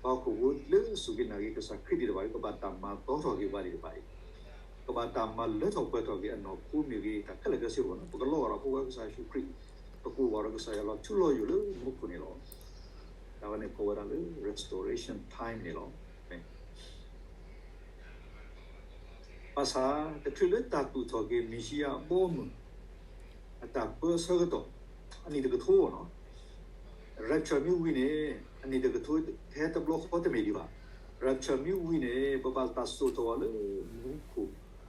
ပှၤဟီၣ်ခိၣ်ဖိလၢစူၢ်က့ၤနာ်က့ၤကစၢ်ခရံာ်သ့ၣ်တဖၣ် ကဘၣ်တၢ်မၤသီထီၣ်က့ၤပှၤသ့ၣ်တဖၣ်အံၤ, ကဘၣ်တၢ်မၤလၢထီၣ်ပှဲၤထီၣ်က့ၤအနီၢ်ခိမ့ၢ်ဂ့ၤ တၢ်ခဲလၢာ်ခဲဆ့အဂီၢ်န့ၣ် ပကလီၤဂာ်ဒီးဖိခွါကစၢ်ယ့ၣ်ၡူးခရံာ်, ပကအိၣ်ဘၣ်ဒီးကစၢ်ယွၤလီၤထူလီၤယိာ်လၢမူခိၣ်န့ၣ်လီၤ. တၢ်ဝဲန့ၣ်ကိးဝဲဒၣ်လၢ restoration time န့ၣ်လီၤ. ဘၣ်ဆၣ် တချုးလၢတၢ်သူၣ်ထီၣ်က့ၤမ့ၣ်ၡံအၤအဘီအမုၢ် အတၢ်ပၢအဆၢကတီၢ် အနံၣ်တကထိန့ၣ်, rapture မ့ၢ်ဝံၤန့ၣ် အနံၣ်တကထိ ဟဲတဘျီဃီတမ့ၢ်ဒံးဘၣ်. rapture မ့ၢ်ဝံၤန့ၣ် ပဘၣ်တၢ်စိာ်ထီၣ်အီၤလၢမူခိၣ် ဝံၤဝဲန့ၣ်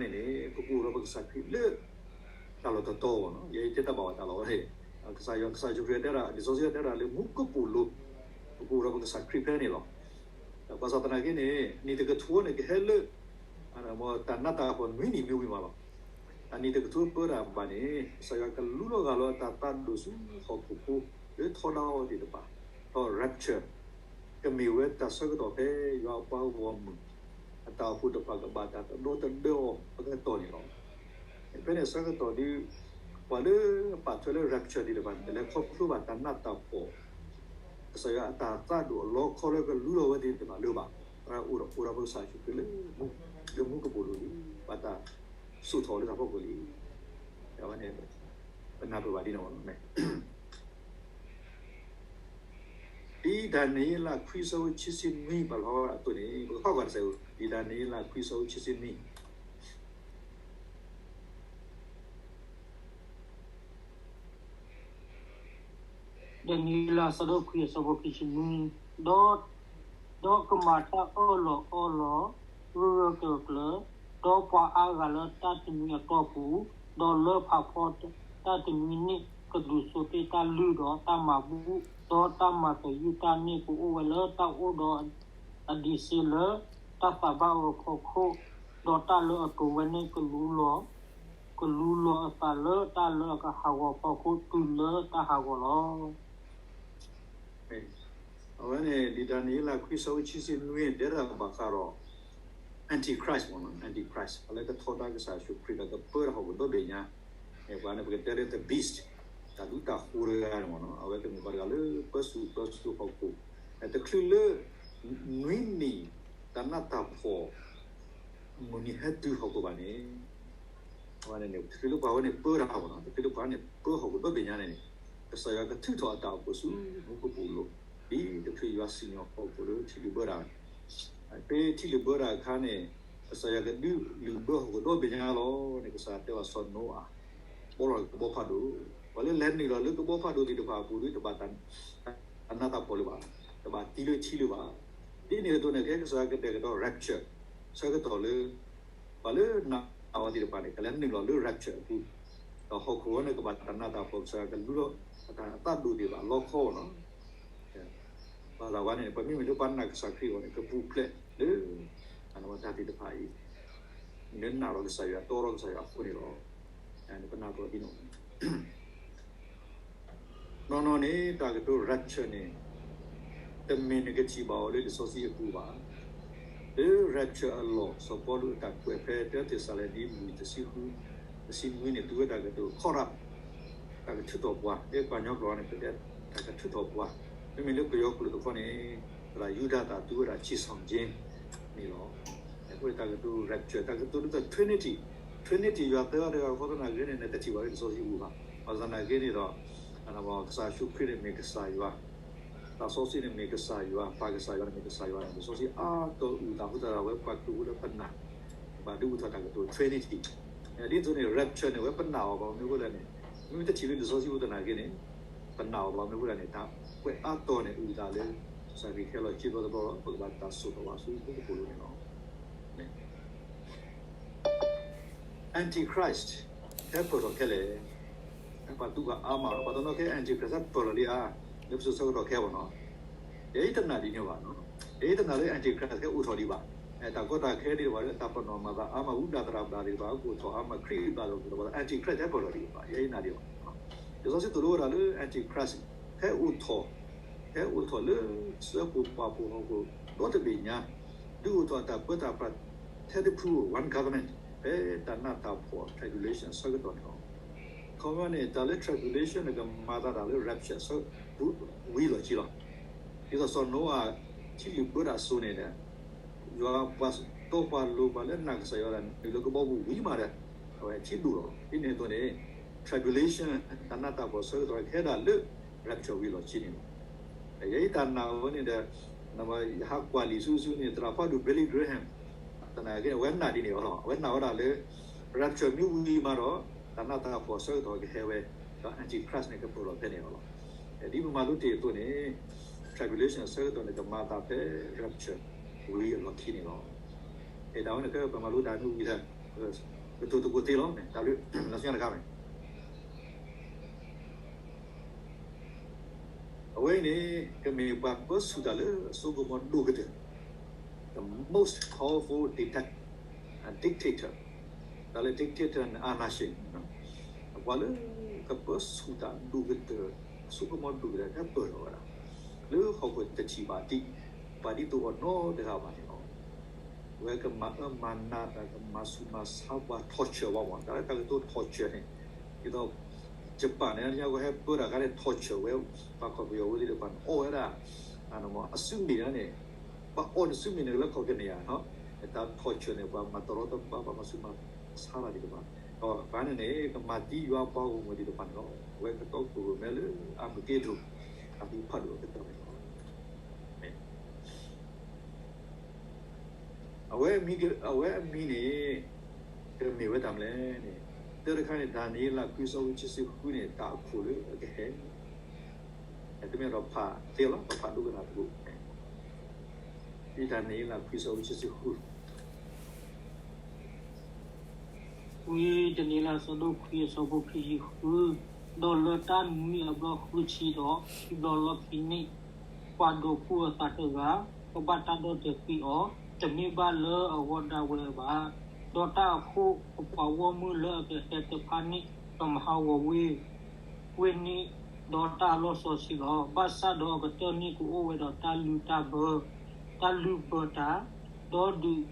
န့ၣ် ပကအိၣ်ဒီးပကစၢ်ခရံာ်လၢ တၢ်လီၢ်တတီၤန့ၣ်, ယဲယတဲတၢ်ဘၣ်ဝဲတၢ်လီၢ်ဝဲန့ၣ်, ကစၢ်ယွၤ ကစၢ်ယ့ၣ်ၡူးခရံာ်တဲဒၣ် လံာ်စီဆှံတဲဒၣ်လၢမူကပိာ်လိၤ, ပကအိၣ်ဒီးပကစၢ်ခရံာ်ဖဲန့ၣ်လီၤ. ဘၣ်ဆၣ်သနာ်က့န့ၣ် နံၣ်တကထိန့ၣ်ကဟဲလၢ တၢ်နးတၢ်ဖှီၣ်နွံနံၣ်မ့ၢ်ဝံၤမးလီၤ. အနံၣ်တကထိပၢတၢ်ဘၣ်န့ၣ် ကစၢ်ယွၤကလူလီၤဂာ်လီၤအတၢ်သးဒိၣ်ဆူဟီၣ်ခိၣ်ဖိ လၢထီဒါအီၤသ့ၣ်တဖၣ်, ဒီး rapture ကမ့ၢ်ဝဲတၢ်ဆၢကတီၢ်ဖဲယွၤအပှၤဂီၢ်မုၢ် အတၢ်အိၣ်ဖှိၣ်တဖၣ်ကဘၣ်တၢ်ကဒီတဒၢအီၤအကတီၢ်န့ၣ်လီၤ. ဖဲန့ၣ်အဆၢကတီၢ်ဒီး ပှၤလၢအပာ်ထွဲလၢ rapture သ့ၣ်တဖၣ်န့ၣ် တလဲၤခီဖျိဘၣ်တၢ်နးတၢ်ဖှီၣ် ကစၢ်ယွၤအတၢ်သးဒိၣ်အလီခီလၢကလူလီၤဝဲသ့ၣ်တဖၣ်လၢၤဘၣ်. အိၣ်ဒီး အိၣ်ဒီးပကစၢ်ယ့ၣ်ၡူးခရံာ်လၢ လၢမူကပိာ်လိၤလံ, ဘၣ်တၢ်စိာ်ထီၣ်လၢတၢ်ဖီခိၣ်လံ. အဝဲန့ၣ် ပနၢ်ပၢၢ်ဘၣ်ဒ်န့ၣ်လီၤ. ဒ်ဒၤနံးယ့လးခွံဆၢဖိခံဆံနွံပာ်ဖျါဝဲဒၣ်အသိးန့ၣ် ပကဖးကွၢ်တစဲးဖိ, ဒ်ဒၤနံးယ့လးခွံဆၢဖိခံဆံနွံ ဒၤနံးယ့လးအဆၢဒိၣ်ခွံအဆၢဖိခံဆံနွံ, ဒီး, ဒီးကမၤတၢ်အၢၣ်လီၤအီလီၤ ဂၢၢ်ဂၢၢ်ကျၢၤကျၢၤ, ဒီးပှၤအါဂၤလၢတၢ်တနွံအတီၢ်ပူၤ, ဒီးလၢဖးဖီတၢ်တနွံန့ၣ် ကဒုးဆိးတ့ၢ်တၢ်လုၢ်ဒီးတၢ်မၤဘူၣ်, ဒီးတၢ်မၤသယုၢ်တၢ်န့ၣ် ကအိၣ်ဝဲလၢတၢ်အိၣ်ဒီးအဒံးစ့လၢ တၢ်သးဘၣ်အဖီခိၣ်, ဒီးတၢ်လၢအတိာ်ဝဲန့ၣ် ကလူလီၤ ကလူလီၤအသးလၢတၢ်လၢအကဟးဂီၤအဖီခိၣ်တုၤလၢတၢ်ဟးဂီၤလီၤ. အဝဲန့ၣ် ဒ်ဒၤနံးယ့လးခွံဆၢဖိခံဆံနွံ တဲဒၣ်ဘၣ်ဃးဒီး Antichrist မ့ၢ်နီၤ, Antichrist အလၢကထီဒါကစၢ်ယ့ၣ်ၡူးခရံာ်ဒီးကပၢတၢ်ဟီၣ်ခိၣ်ဒီဘ့ၣ်ညါ, ပှၤန့ၣ် ပကတဲလၢ the beast တၢ်ဒူတၢ်ဃိၤတဂၤန့ၣ်မ့ၢ်နီၤ, အဝဲကမ့ၢ်ပှၤတဂၤလၢပၢဆူၣ်ပၢစိးဟီၣ်ခိၣ်, တချုးလၢ နွံနံၣ် တၢ်နးတၢ်ဖှီၣ် မုၢ်နံၤဟဲတုၤဟီၣ်ခိၣ်ဘၣ်န့ၣ်, အဝဲန့ၣ်န့ၣ် တချုးလၢပှၤဝဲန့ၣ်ပၢတၢ်မ့ၢ်နီၤ, တချုးလၢပှၤန့ၣ်ပၢဟီၣ်ခိၣ်ဒီဘ့ၣ်ညါန့ၣ်န့ၣ်, ကစၢ်ယွၤကထုးထီၣ်အတၢ်အိၣ်ဖှိၣ်ဆူမူကပိာ်လိၤ, ဒ်တချုးယွၤစံၣ်ညီၣ်ဟီၣ်ခိၣ်လၢထံလုၢ်ဘၢတၢ်, ဖဲထံလုၢ်ဘၢတၢ်အခါန့ၣ် ကစၢ်ယွၤကဒုးလုၢ်ဘၢဟီၣ်ခိၣ်ဒီဘ့ၣ်ညါလီၤန့ၣ် ကစၢ်ယွၤတဲဘၣ်စီၤနိအၤ ပီလီၤကဘီဖးဒိၣ်, ပှၤလၢလဲၤနုာ်လီၤလၢကဘီဖးဒိၣ်သ့ၣ်တဖၣ်အပူၤဒီး တဘၣ်တၢ်နးတၢ်ဖှီၣ်လၢၤဘၣ်, တဘၣ်သံလၢထံလၢၤဘၣ်. ဒ်န့ၣ်အသိးန့ၣ် ကဲကစၢ်ယွၤကတဲာ်ကတီၤ rapture ဆၢကတီၢ်လၢ ပှၤလၢနာ်အီၤသ့ၣ်တဖၣ်န့ၣ် ကလဲၤနုာ်လီၤလၢ rapture အပူၤ, ဒီးဟီၣ်ခိၣ်ဝဲန့ၣ် ကဘၣ်တၢ်နးတၢ်ဖှီၣ် ကစၢ်ယွၤကလူလီၤ အတၢ်အသးဒိၣ်သ့ၣ်တဖၣ်လီခီနီၤ. ဘၣ်ဆၣ်ဝဲန့ၣ် ပမ့မ့ၢ်လၢပှၤနာ်ကစၢ်ခရံာ်အဂီၢ်န့ၣ် ကပူၤဖျဲးလၢ အတၢ်သ့ၣ်တဖၣ်အံၤ, လၢနာ်ဒီးကစၢ်ယွၤ တီဒီးကစၢ်ယွၤအဃိန့ၣ်လီၤ. ပနၢ်ပၢၢ်ဒ်န့ၣ် နီၢ်နီၢ်န့ၣ် တၢ်ကတိၤ rapture န့ၣ် တမ့ၢ်နကထံၣ်ဘၣ်အီၤလၢလံာ်စီဆှံအပူၤဘၣ်. လၢ rapture အလီၢ် စီၤပီလူးအတၢ်ကွဲးဖဲ တၢသ့းစၤလနံ တဆံဃု တဆံနွံန့ၣ် သူဝဲတၢ်ကတိၤ caught up တၢ်ကထုးထီၣ်ပှၤ, လၢပှၤကညီကျိာ်န့ၣ် ပတဲ တၢ်ကထုးထီၣ်ပှၤ, မ့မ့ၢ်လၢပယီၤကျိာ်တခီန့ၣ် သရၣ်ယူဒၤသၣ်သူဝဲဒၣ် ချီဆောင်ခြင်း န့ၣ်လီၤ. အဃိန့ၣ်တၢ်ကတိၤ rapture တၢ်ကတိၤဒ်သိး Trinity, Trinity ယွၤသၢဂၤတဂၤဃီသနာ်က့န့ၣ် နတထံၣ်ဘၣ်လၢလံာ်စီဆှံပူၤဘၣ်. ဘၣ်ဆၣ်သနာ်က့န့ၣ်ဒီး ကစၢ်ယ့ၣ်ၡူးခရံာ်န့ၣ်မ့ၢ်ကစၢ်ယွၤ, သးစီဆှံန့ၣ်မ့ၢ်ကစၢ်ယွၤ, ပၢ်ကစၢ်ယွၤန့ၣ်မ့ၢ်ကစၢ်ယွၤန့ၣ် လံာ်စီဆှံအါတီၤအုၣ်သးအဃိသတးဒီး အဝဲပှၤကတိၤလၢပနာ် ဘၣ်ဒုးအိၣ်ထီၣ်တၢ်ကတိၤ Trinity ဒ်သိးန့ၣ် rapture န့ၣ် အဝဲပနာ်အီၤဘၣ်မနုၤအဃိလဲၣ်န့ၣ် မ့မ့ၢ်တထံၣ်လၢလံာ်စီဆှံပူၤသနာ်က့န့ၣ် ပနာ်အီၤဘၣ်မနုၤအဃိလဲၣ်န့ၣ် တၢ်ကွဲးအါတီၤန့ၣ် အုၣ်သးလၢ ကစၢ်ခရံာ်ကဟဲလီၤတဘျီတဘျီဒီး ပကဘၣ်တၢ်စိာ်ထီၣ်ဘၣ်ဆူပကပိာ်လိၤန့ၣ်လီၤ. Antichrist ဟဲပၢၢ်ထီၣ်ခဲလၢာ်, ပှၤတူၢ်ဘၣ်အါမးလီၤ. ပှၤတနီၤကဲ Antichrist ဟဲပၢၢ်ထီၣ်လံဧါ, လၢပစိၤဆၢကတီၢ်ခဲအံၤနီၤ, ယဲယတနာ်ဒ်န့ၣ်ဘၣ်နီၤ, ယဲယတနာ်လၢ Antichrist ဟဲအိၣ်ထီၣ်ဒံးဘၣ်. တၢ်ကီတၢ်ခဲသ့ၣ်တဖၣ်လၢ တၢ်ပနီၣ်မၤသးအါမး ဝံဘျၣ်သရၣ်ဘျၣ်သ့ၣ်တဖၣ် ဟဲအိၣ်ထီၣ်အါမး ခရံာ်ဘျၣ်သ့ၣ်တဖၣ် Antichrist ဟဲပၢၢ်ထီၣ်ဒံးဘၣ် ယဲယနာ်ဒံးဘၣ်. လံာ်စီဆှံသိၣ်လိဝဲဒၣ်လၢ Antichrist ဟဲအိၣ်ထီၣ်, ဟဲအိၣ်ထီၣ်လၢ စၢဖှိၣ်ပှၢ်ဖှိၣ်ဟီၣ်ခိၣ်ဒီတဘ့ၣ်ညါ, ဒုးအိၣ်ထီၣ်တၢ်ပၢတၢ်ပြး ထဲတဖုဧိၤ one covenant ဖဲတၢ်နးတၢ်ဖှီၣ် tribulation အဆၢကတီၢ်န့ၣ်လီၤ. ခီမီန့ၣ် တၢ်လၢ tribulation န့ၣ် ကမၤသးတၢ်လၢ rapture အဆၢ ဝံၤလီၢ်ခံလီၤ. ဒ်သိးစီၤနိအၤ ထံလုၢ်ဘၢတၢ်စိၤန့ၣ်ဒီး ယွၤပှၤတီပှၤလိၤပှၤလၢနာ်ကစၢ်ယွၤဒၣ် နုာ်လၢကဘီပူၤဝံၤမးဒီး အဝဲထံဒိၣ်လီၤ. ဒ်န့ၣ်အသိးန့ၣ် tribulation တၢ်နးတၢ်ဖှီၣ်ဆၢကတီၢ်ကဟဲဒၣ်လၢ rapture ဝံၤလီၢ်ခံန့ၣ်လီၤ. ယဲအံၤတၢ်နာ်ဝဲန့ၣ်ဒီး ယဟးကွၢ်လံာ်ဆူဆူန့ၣ် သရၣ်ဖးဒိၣ် Billy Graham သနာ်က့ အဝဲနာ်ဒ်န့ၣ်အီၤလီၤ. အဝဲနာ်ဝဲဒၣ်လၢ rapture မ့ၢ်ဝံၤမးဒီး တၢ်နးတၢ်ဖှီၣ်ဆၢကတီၢ်ကဟဲဝဲ ဒီး Antichrist န့ၣ် ကပၢၢ်ထီၣ်ဖဲန့ၣ်အီၤလီၤ. ဒ်ပမၤလိတ့ၢ်အသိးန့ၣ် tribulation အဆၢကတီၢ်န့ၣ် ကမၤသးဖဲ rapture ဝံၤအလီၢ်ခံန့ၣ်လီၤ. အဲၣ်ဒၣ်ဝဲန့ၣ် ကဲပမၤလိတၢ်မ့ၢ်ဝံၤဒီး ပကတိၤသကိးသ့လီၤ. တၢ်လၢ လီၤဆှၢတခါန့ၣ် အဝဲအံၤန့ၣ် ကမ့ၢ်ပှၤပၢဆူၣ်တၢ်လၢအစိကမီၤဒိၣ်ကတၢၢ် the most powerful dictat- dictator တၢ်လၢ dictator န့ၣ် အာဏာရှင် ပှၤလၢကပၢဆူၣ်တၢ်ဒိၣ်ကတၢၢ် အစိကမီၤဒိၣ်ကတၢၢ် ဟဲပၢၢ်ထီၣ်ဝဲဒၣ် လၢဟီၣ်ခိၣ်တထံၣ်ဘၣ်ဒံး ပာ်ဒ်သိးအီၤနီတဂၤဘၣ်န့ၣ်လီၤ. အဝဲကမၤအၢမၤနးတၢ် ကမၤဆူးမၤဆါပှၤ torture ဝဲမး တၢ်လၢတၢ်ကတိၤ torture န့ၣ် ဒ်သိး Japan န့ၣ် ညါကဟဲပၢတၢ်ခါန့ၣ် torture ဝဲ ပှၤကီၢ်ပယီၤဝဲသ့ၣ်တဖၣ်န့ၣ် အီၣ်ဝဲဒၣ် အစုမ့ၢ်န့ၣ် ပှၤအီၣ်နစုမ့ၢ်န့ၣ်လၢခီၣ်ကန့ၢ်ဧါ, တၢ် torture န့ၣ် ပှၤမၤတရီတပါ ပှၤမၤဆူးမၤဆါတၢ်သ့ၣ်တဖၣ် ဒီးအဂၤန့ၣ်န့ၣ် ကမၤသံယွၤပှၤဂီၢ်မုၢ်သ့ၣ်တဖၣ်န့ၣ်လီၤ. အဝဲကတီခိၣ်ရိၣ်မဲလၢ Armageddon အမံၤဖးဒိၣ်အကတၢၢ်န့ၣ်လီၤ. အဝဲအမံၤ အဝဲအမံၤန့ၣ် ကမ့ၢ်ဝဲတၢ်မနုၤလဲၣ်န့ၣ် တၢတခါန့ၣ် ဒၤနံးယ့လး ခွံ အဆၢဖိ ခံဆံဃုန့ၣ် တၢ်အခိၣ်လၢအကဟဲ တမ့ၢ်ဒီးဖးသ့လီၤ ပဖးဒိကနၣ်သကိး ဒ်ဒၤနံးယ့လး ခွံ အဆၢဖိ ခံဆံဃု ဝံဒၤနံးယ့လး အဆၢဒိၣ်ခွံ အဆၢဖိ ခံဆံဃု, ဒီးလၢတၢ်နွံအဘျီဃုဆံဒီး ခံဘျီလီၢ်ခံန့ၣ် ပှၤဒိးကူအသးတဂၤ ကဘၣ်တၢ်ဒီၣ်တဲာ်ကွံာ်အီၤ, တမ့ၢ်ဘၣ်လၢအဂီၢ်ဒၣ်ဝဲဘၣ်. ဒီးတၢ်အခိၣ်အပှၤဂီၢ်မုၢ်လၢအကဟဲတဖၣ်န့ၣ် ကမၤဟးဂီၤဝ့ၢ် ဝ့ၢ်န့ၣ် ဒီးတၢ်အလီၢ်စီဆှံလီၤ. ဘၣ်ဆၣ်ဒီးအကတၢၢ်န့ၣ်ကအိၣ်ဝဲဒီးတၢ်လုၢ်တၢ်ပၢ, တၢ်လုၢ်ပၢတၢ်, ဒီးဒုး ဒီး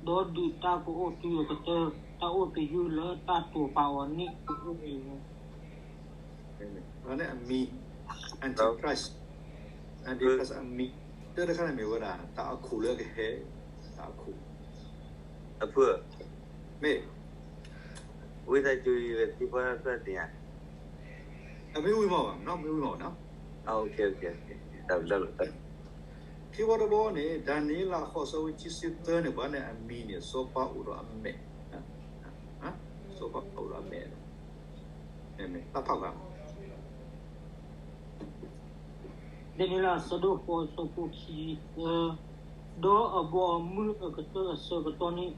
ဒုးတၢ်ကအိၣ်တုၤအကတၢၢ်, တၢ်အိၣ်သယုၢ်လၢတၢ်တိာ်ပာ်အီၤန့ၣ်ကအိၣ်ဝဲလီၤ. အမံၤ Antichrist, Antichrist အမံၤ တၢတခါန့ၣ်မ့ၢ်ဝဲဒၣ် တၢ်အခိၣ်လၢအကဟဲ, တၢ်အခိၣ်, အဖု, မ့ၢ်, ဝံသးစူၤ ယကသံကွၢ်တၢ်တခါ, အမ့ၢ်ဝံၤမးဘၣ်, မ့ၢ်ဝံၤမးဘၣ်နီၤ. ခံဘီတဘီန့ၣ် ဒၤနံးယ့လး ဃိး အဆၢဖိ ခံဆံသၢန့ၣ် ပှၤန့ၣ်အမံၤန့ၣ် စီၤပၤအိၣ်ဒီးအမဲာ်, စီၤပၤအိၣ်ဒီးအမဲာ်, တၢ်ဖးဘၣ် ဒ်န့ၣ်လၢအဆၢဒိၣ်ဃိး အဆၢဖိခံဆံသၢ, ဒီးအဘီအမုၢ်အကတၢၢ်အဆၢကတီၢ်န့ၣ်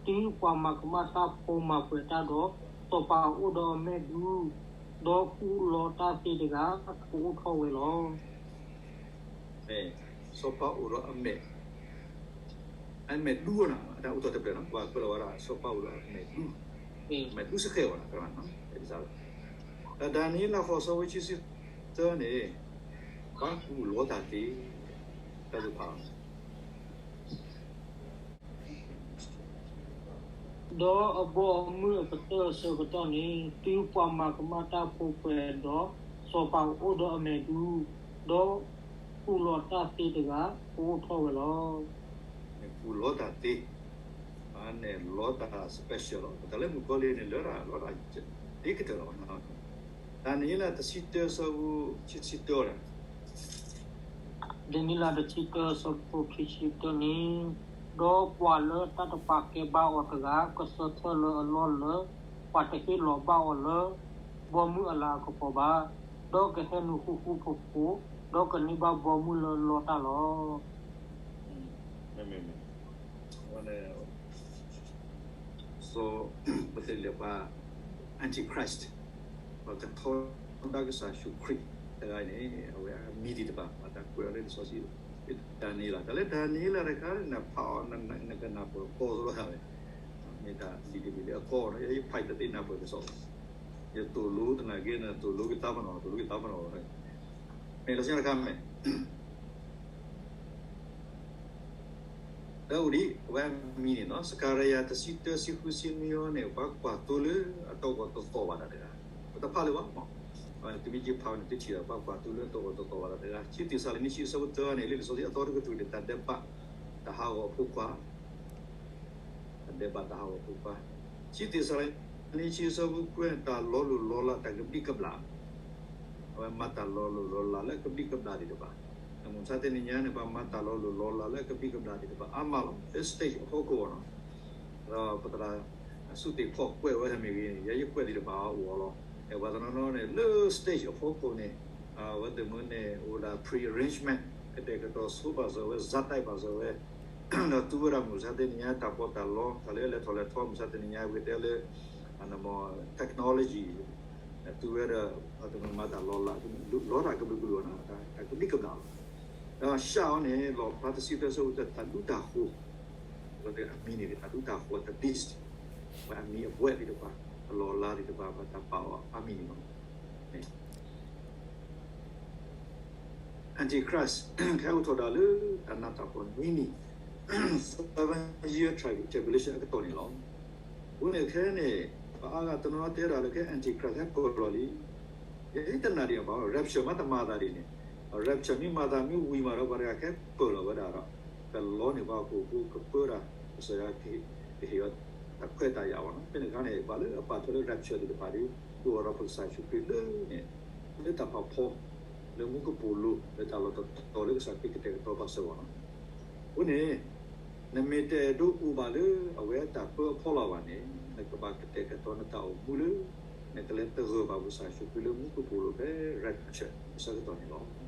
တုၤပှၤမၤကမၣ်တၢ်ဖိမၤပှဲၤတၢ်ဒီး စီၤပၤအိၣ်ဒီးအမဲာ်ဒူ ဒီးကူၣ်လီၤတၢ်သ့တဂၤ ကအိၣ်ထီၣ်ဝဲလီၤ. စီၤပၤအိၣ်ဒီးအမဲာ်, အမဲာ်ဒူနီၤ, အတၢ်အိၣ်ထီၣ်တဖျၢၣ်နီၤ, ပှၤကွဲးလီၤဝဲဒၣ် စီၤပၤအိၣ်ဒီးအမဲာ်ဒူ မ့ၢ်ဒူစဃဲးဝဲနီၤ, ဒ်န့ၣ်လၢ ဒၤနံးယ့လး အခိၣ် အဆၢဖိခံဆံသၢန့ၣ်, ပှၤကူၣ်လီၤတၢ်သ့, တၢ်သူၣ်ဖး ဒီးအဘီအမုၢ်အကတၢၢ်အဆၢကတီၢ်န့ၣ်, တုၤပှၤမၤကမၣ်တၢ်ဖိခွဲးဒီး, စီၤပၤအိၣ်ဒီးအမဲာ်ဒူ, ဒီးကူၣ်လီၤတၢ်သ့တဂၤ ကအိၣ်ထီၣ်ဝဲလီၤ. ကူၣ်လီၤတၢ်သ့, န့ၣ်လီၤတၢ် special လီၤ. တၢ်လၢမုၣ်ကီၤလံၢ်န့ၣ် လၢတၢ်လီၤတၢ်သ့ကတၢၢ်လီၤ. ဒၤနံးယ့လး တဆံတၢ အဆၢဖိခံဆံတၢန့ၣ် ဒၤနံးယ့လး တဆံတၢ အဆၢဖိ ခံဆံတၢန့ၣ်, ဒီးပှၤလၢတၢ်တပာ်ကဲဘၣ်အီၤတဂၤ ကဆၢထၢၣ်လၢအလီၢ်လၢ ပှၤတဟ့ၣ်လီၤဘၣ်အီၤလၢ ဘီမုၢ်အလၤအကပီၤဘၣ်, ဒီးကဟဲနုာ်ဃူဃူဖိးဖိး, ဒီးကန့ၢ်ဘၣ်ဘီမုၢ်လၢလီတၢ်လီၤ. မ့မ့မ့ၢ် စီၤ ပတဲလၢပှၤ Antichrist, ပှၤကထီဒါကစၢ်ယ့ၣ်ၡူးခရံာ်တဂၤန့ၣ် အဝဲအမံၤသ့ၣ်တဖၣ် ပှၤတၢ်ကွဲးအီၤလၢလံာ်စီဆှံ ဒၤနံးယ့လး, တၢ်လၢဒၤနံးယ့လးတခါန့ၣ် နဖးအီၤ နကနၢ်ပၢၢ်ကီသ့လီၤဝဲ, မ့ၢ်တၢ်လံာ်တဘ့ၣ်လၢအကီန့ၣ် ယဖးတသ့နၢ်ပၢၢ်ကစီၣ်, ယသိၣ်လိသနာ်က့ နသိၣ်လိကသးပနီၣ် သိၣ်လိကသးပနီၣ်, မ့ၢ်လီၤဆံတခါမ့ၢ် ဒီးအိၣ်ဒံး အဝဲအမံၤန့ၣ်နီၤ စကၤရယၤ တဆံတၢ ဆံဃု ဆံနွံအံၤန့ၣ် ပှၤကွၢ်သိလၢအတီၢ်ကီၢ်တသီၣ်ဘၣ်တၢ်တဂၤ, ပတဖးလၢၤဘၣ်မး, တမ့ၢ်က့ၤဖးန့ၣ် တထံၣ်ဒီး ပှၤကွၢ်သိလၢအတီၢ်ကီၢ်တသီၣ်ဘၣ်တၢ်တဂၤ, ခံသ့းစၤလနံ ဆံ အဆၢဖိသၢန့ၣ် လံာ်စီဆှံအသီတကတြူၢ်န့ၣ် တၢ်ဒဲးဘး တၢ်ဟးဂီၤအဖိခွါ တၢ်ဒဲးဘးတၢ်ဟးဂီၤအဖိခွါ, ခံသ့းစၤလနံ ဆံ အဆၢဖိခွံန့ၣ် တၢ်လီၤလိၢ်လီၤလး တၢ်ကဘျံးကဘျၣ် အဝဲမၤတၢ်လီၤလိၢ်လီၤလးလၢအကဘျံးကဘျၣ်သ့ၣ်တဖၣ်, မုၢ်မဆါတနံၤညါန့ၣ် ပှၤမၤတၢ်လီၤလိၢ်လီၤလးလၢအကဘျံးကဘျၣ်သ့ၣ်တဖၣ် အါမးလီၤ လၢ stage အဖီခိၣ်နီၤ, ဒီးပသရၣ် စူၢ်သ့ၣ်ဖီၣ်ကွဲးဝဲတမံၤဂ့ၤန့ၣ် ယဲယကွဲးသ့ၣ်တဖၣ်အီၤအိၣ်အီၤလီၤ. အဲၣ်ပှၤတနီၤနီၤန့ၣ် လၢ stage အဖီခိၣ်န့ၣ် အဝဲသ့ၣ်မ့ၢ်န့ၣ် အိၣ်ဒၣ် pre-arrangement ကတဲာ်ကတီၤဆိပာ်စၢၤဝဲ စးတၢ်ပာ်စၢၤဝဲ ဒီးသူဝဲဒၣ်မုၢ်မဆါတနံၤညါ တၢ်ပီးတၢ်လီ တၢ်လၢလဲၤထီၣ်လဲၤထီ မုၢ်မဆါတနံၤညါ ပကတဲလၢ technology သူဝဲဒၣ် ပှၤတမုၢ်မၤတၢ်လီၤလး လီၤတၢ်ကဘျုးကဘျီၤနီၤ တၢ်ကဘျံးကဘျၣ်လီၤ. ဒီးစှၤအီၤန့ၣ် လီၣ်ဖျါတဆံသၢ ဆၢဖိတၢ တၢ်ဒူတၢ်ဃိၤ, အဝဲသ့ၣ်အမံၤန့ၣ် တၢ်ဒူတၢ်ဃိၤ the beast, ပှၤအမံၤအဘှဲးသ့ၣ်တဖၣ် အလီၢ်အလၤသ့ၣ်တဖၣ် ပှၤတၢ်ပာ်အီၤအါမံၤန့ၣ်လီၤ. Antichrist ကဟဲအိၣ်ထီၣ်ဒၣ်လၢတၢ်နးတၢ်ဖှီၢ်နွံနံၣ် seven year tribulation အကတီၢ်န့ၣ်လီၤ. အဃိန့ၣ်ခဲန့ၣ် ပှၤအါဂၤတနီၤတဲဒၣ်လၢခဲ Antichrist ဟဲပၢၢ်လီၤလံ. ယတနာ်ဒံးဘၣ် rapture မ့ၢ်တမၤသးဒ်န့ၣ်, rapture မ့ၢ်မၤသးမ့ၢ်ဝံၤမးဒီး ပှၤတဂၤခဲပၢၢ်လီၤဝဲဒၣ်ဒီး တလီန့ၢ်ပှၤဟီၣ်ခိၣ်ဖိကပၢတၢ် ကစၢ်ယွၤကဟ့ၣ်အီၤတၢ်ခွဲးတၢ်ယာ်ဘၣ်နီၤ. ဖဲန့ၣ်အခါန့ၣ် ပှၤလၢအပာ်ထွဲလၢ rapture သ့ၣ်တဖၣ်ဒီး ဒိၣ်ထီၣ်ဒီးပကစၢ်ယ့ၣ်ၡူးခရံာ်လၢန့ၣ် လၢတၢ်ဖးဖီ လၢမူကပိာ်လိၤ လၢတၢ်လီၢ်တတီၤလၢကစၢ်ခရံာ်ကတဲာ်ကတီၤပာ်စၢၤအီၤနီၤ. အဃိန့ၣ် နမ့ၢ်တအဲၣ်ဒိးအိၣ်ဘၣ်လၢအဝဲတၢ်ပၢအဖီလာ်ဘၣ်န့ၣ် နကဘၣ်ကတဲာ်ကတီၤနတၢ်အိၣ်မူလၢ နကလဲၤသဂၢၢ်ဘၣ်ပကစၢ်ယ့ၣ်ၡူးခရံာ်လၢမူကပိာ်လိၤဖဲ rapture အဆၢကတီၢ်န့ၣ်လီၤ.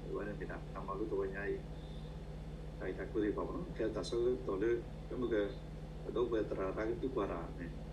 အဝဲန့ၣ်မ့ၢ်တၢ်မၤလိသဝီညါအံၤ တၢ်ဂ့ၢ်တၢ်ကျိၤသ့ၣ်တဖၣ်မ့ၢ်နီၤ ခဲတၢ်ဆၢကတီၢ်လၢ ပမ့ၢ်က ပဒီပုၢ်ဝဲၢ်သရၣ်သးကသံကွၢ်တၢ်န့ၣ်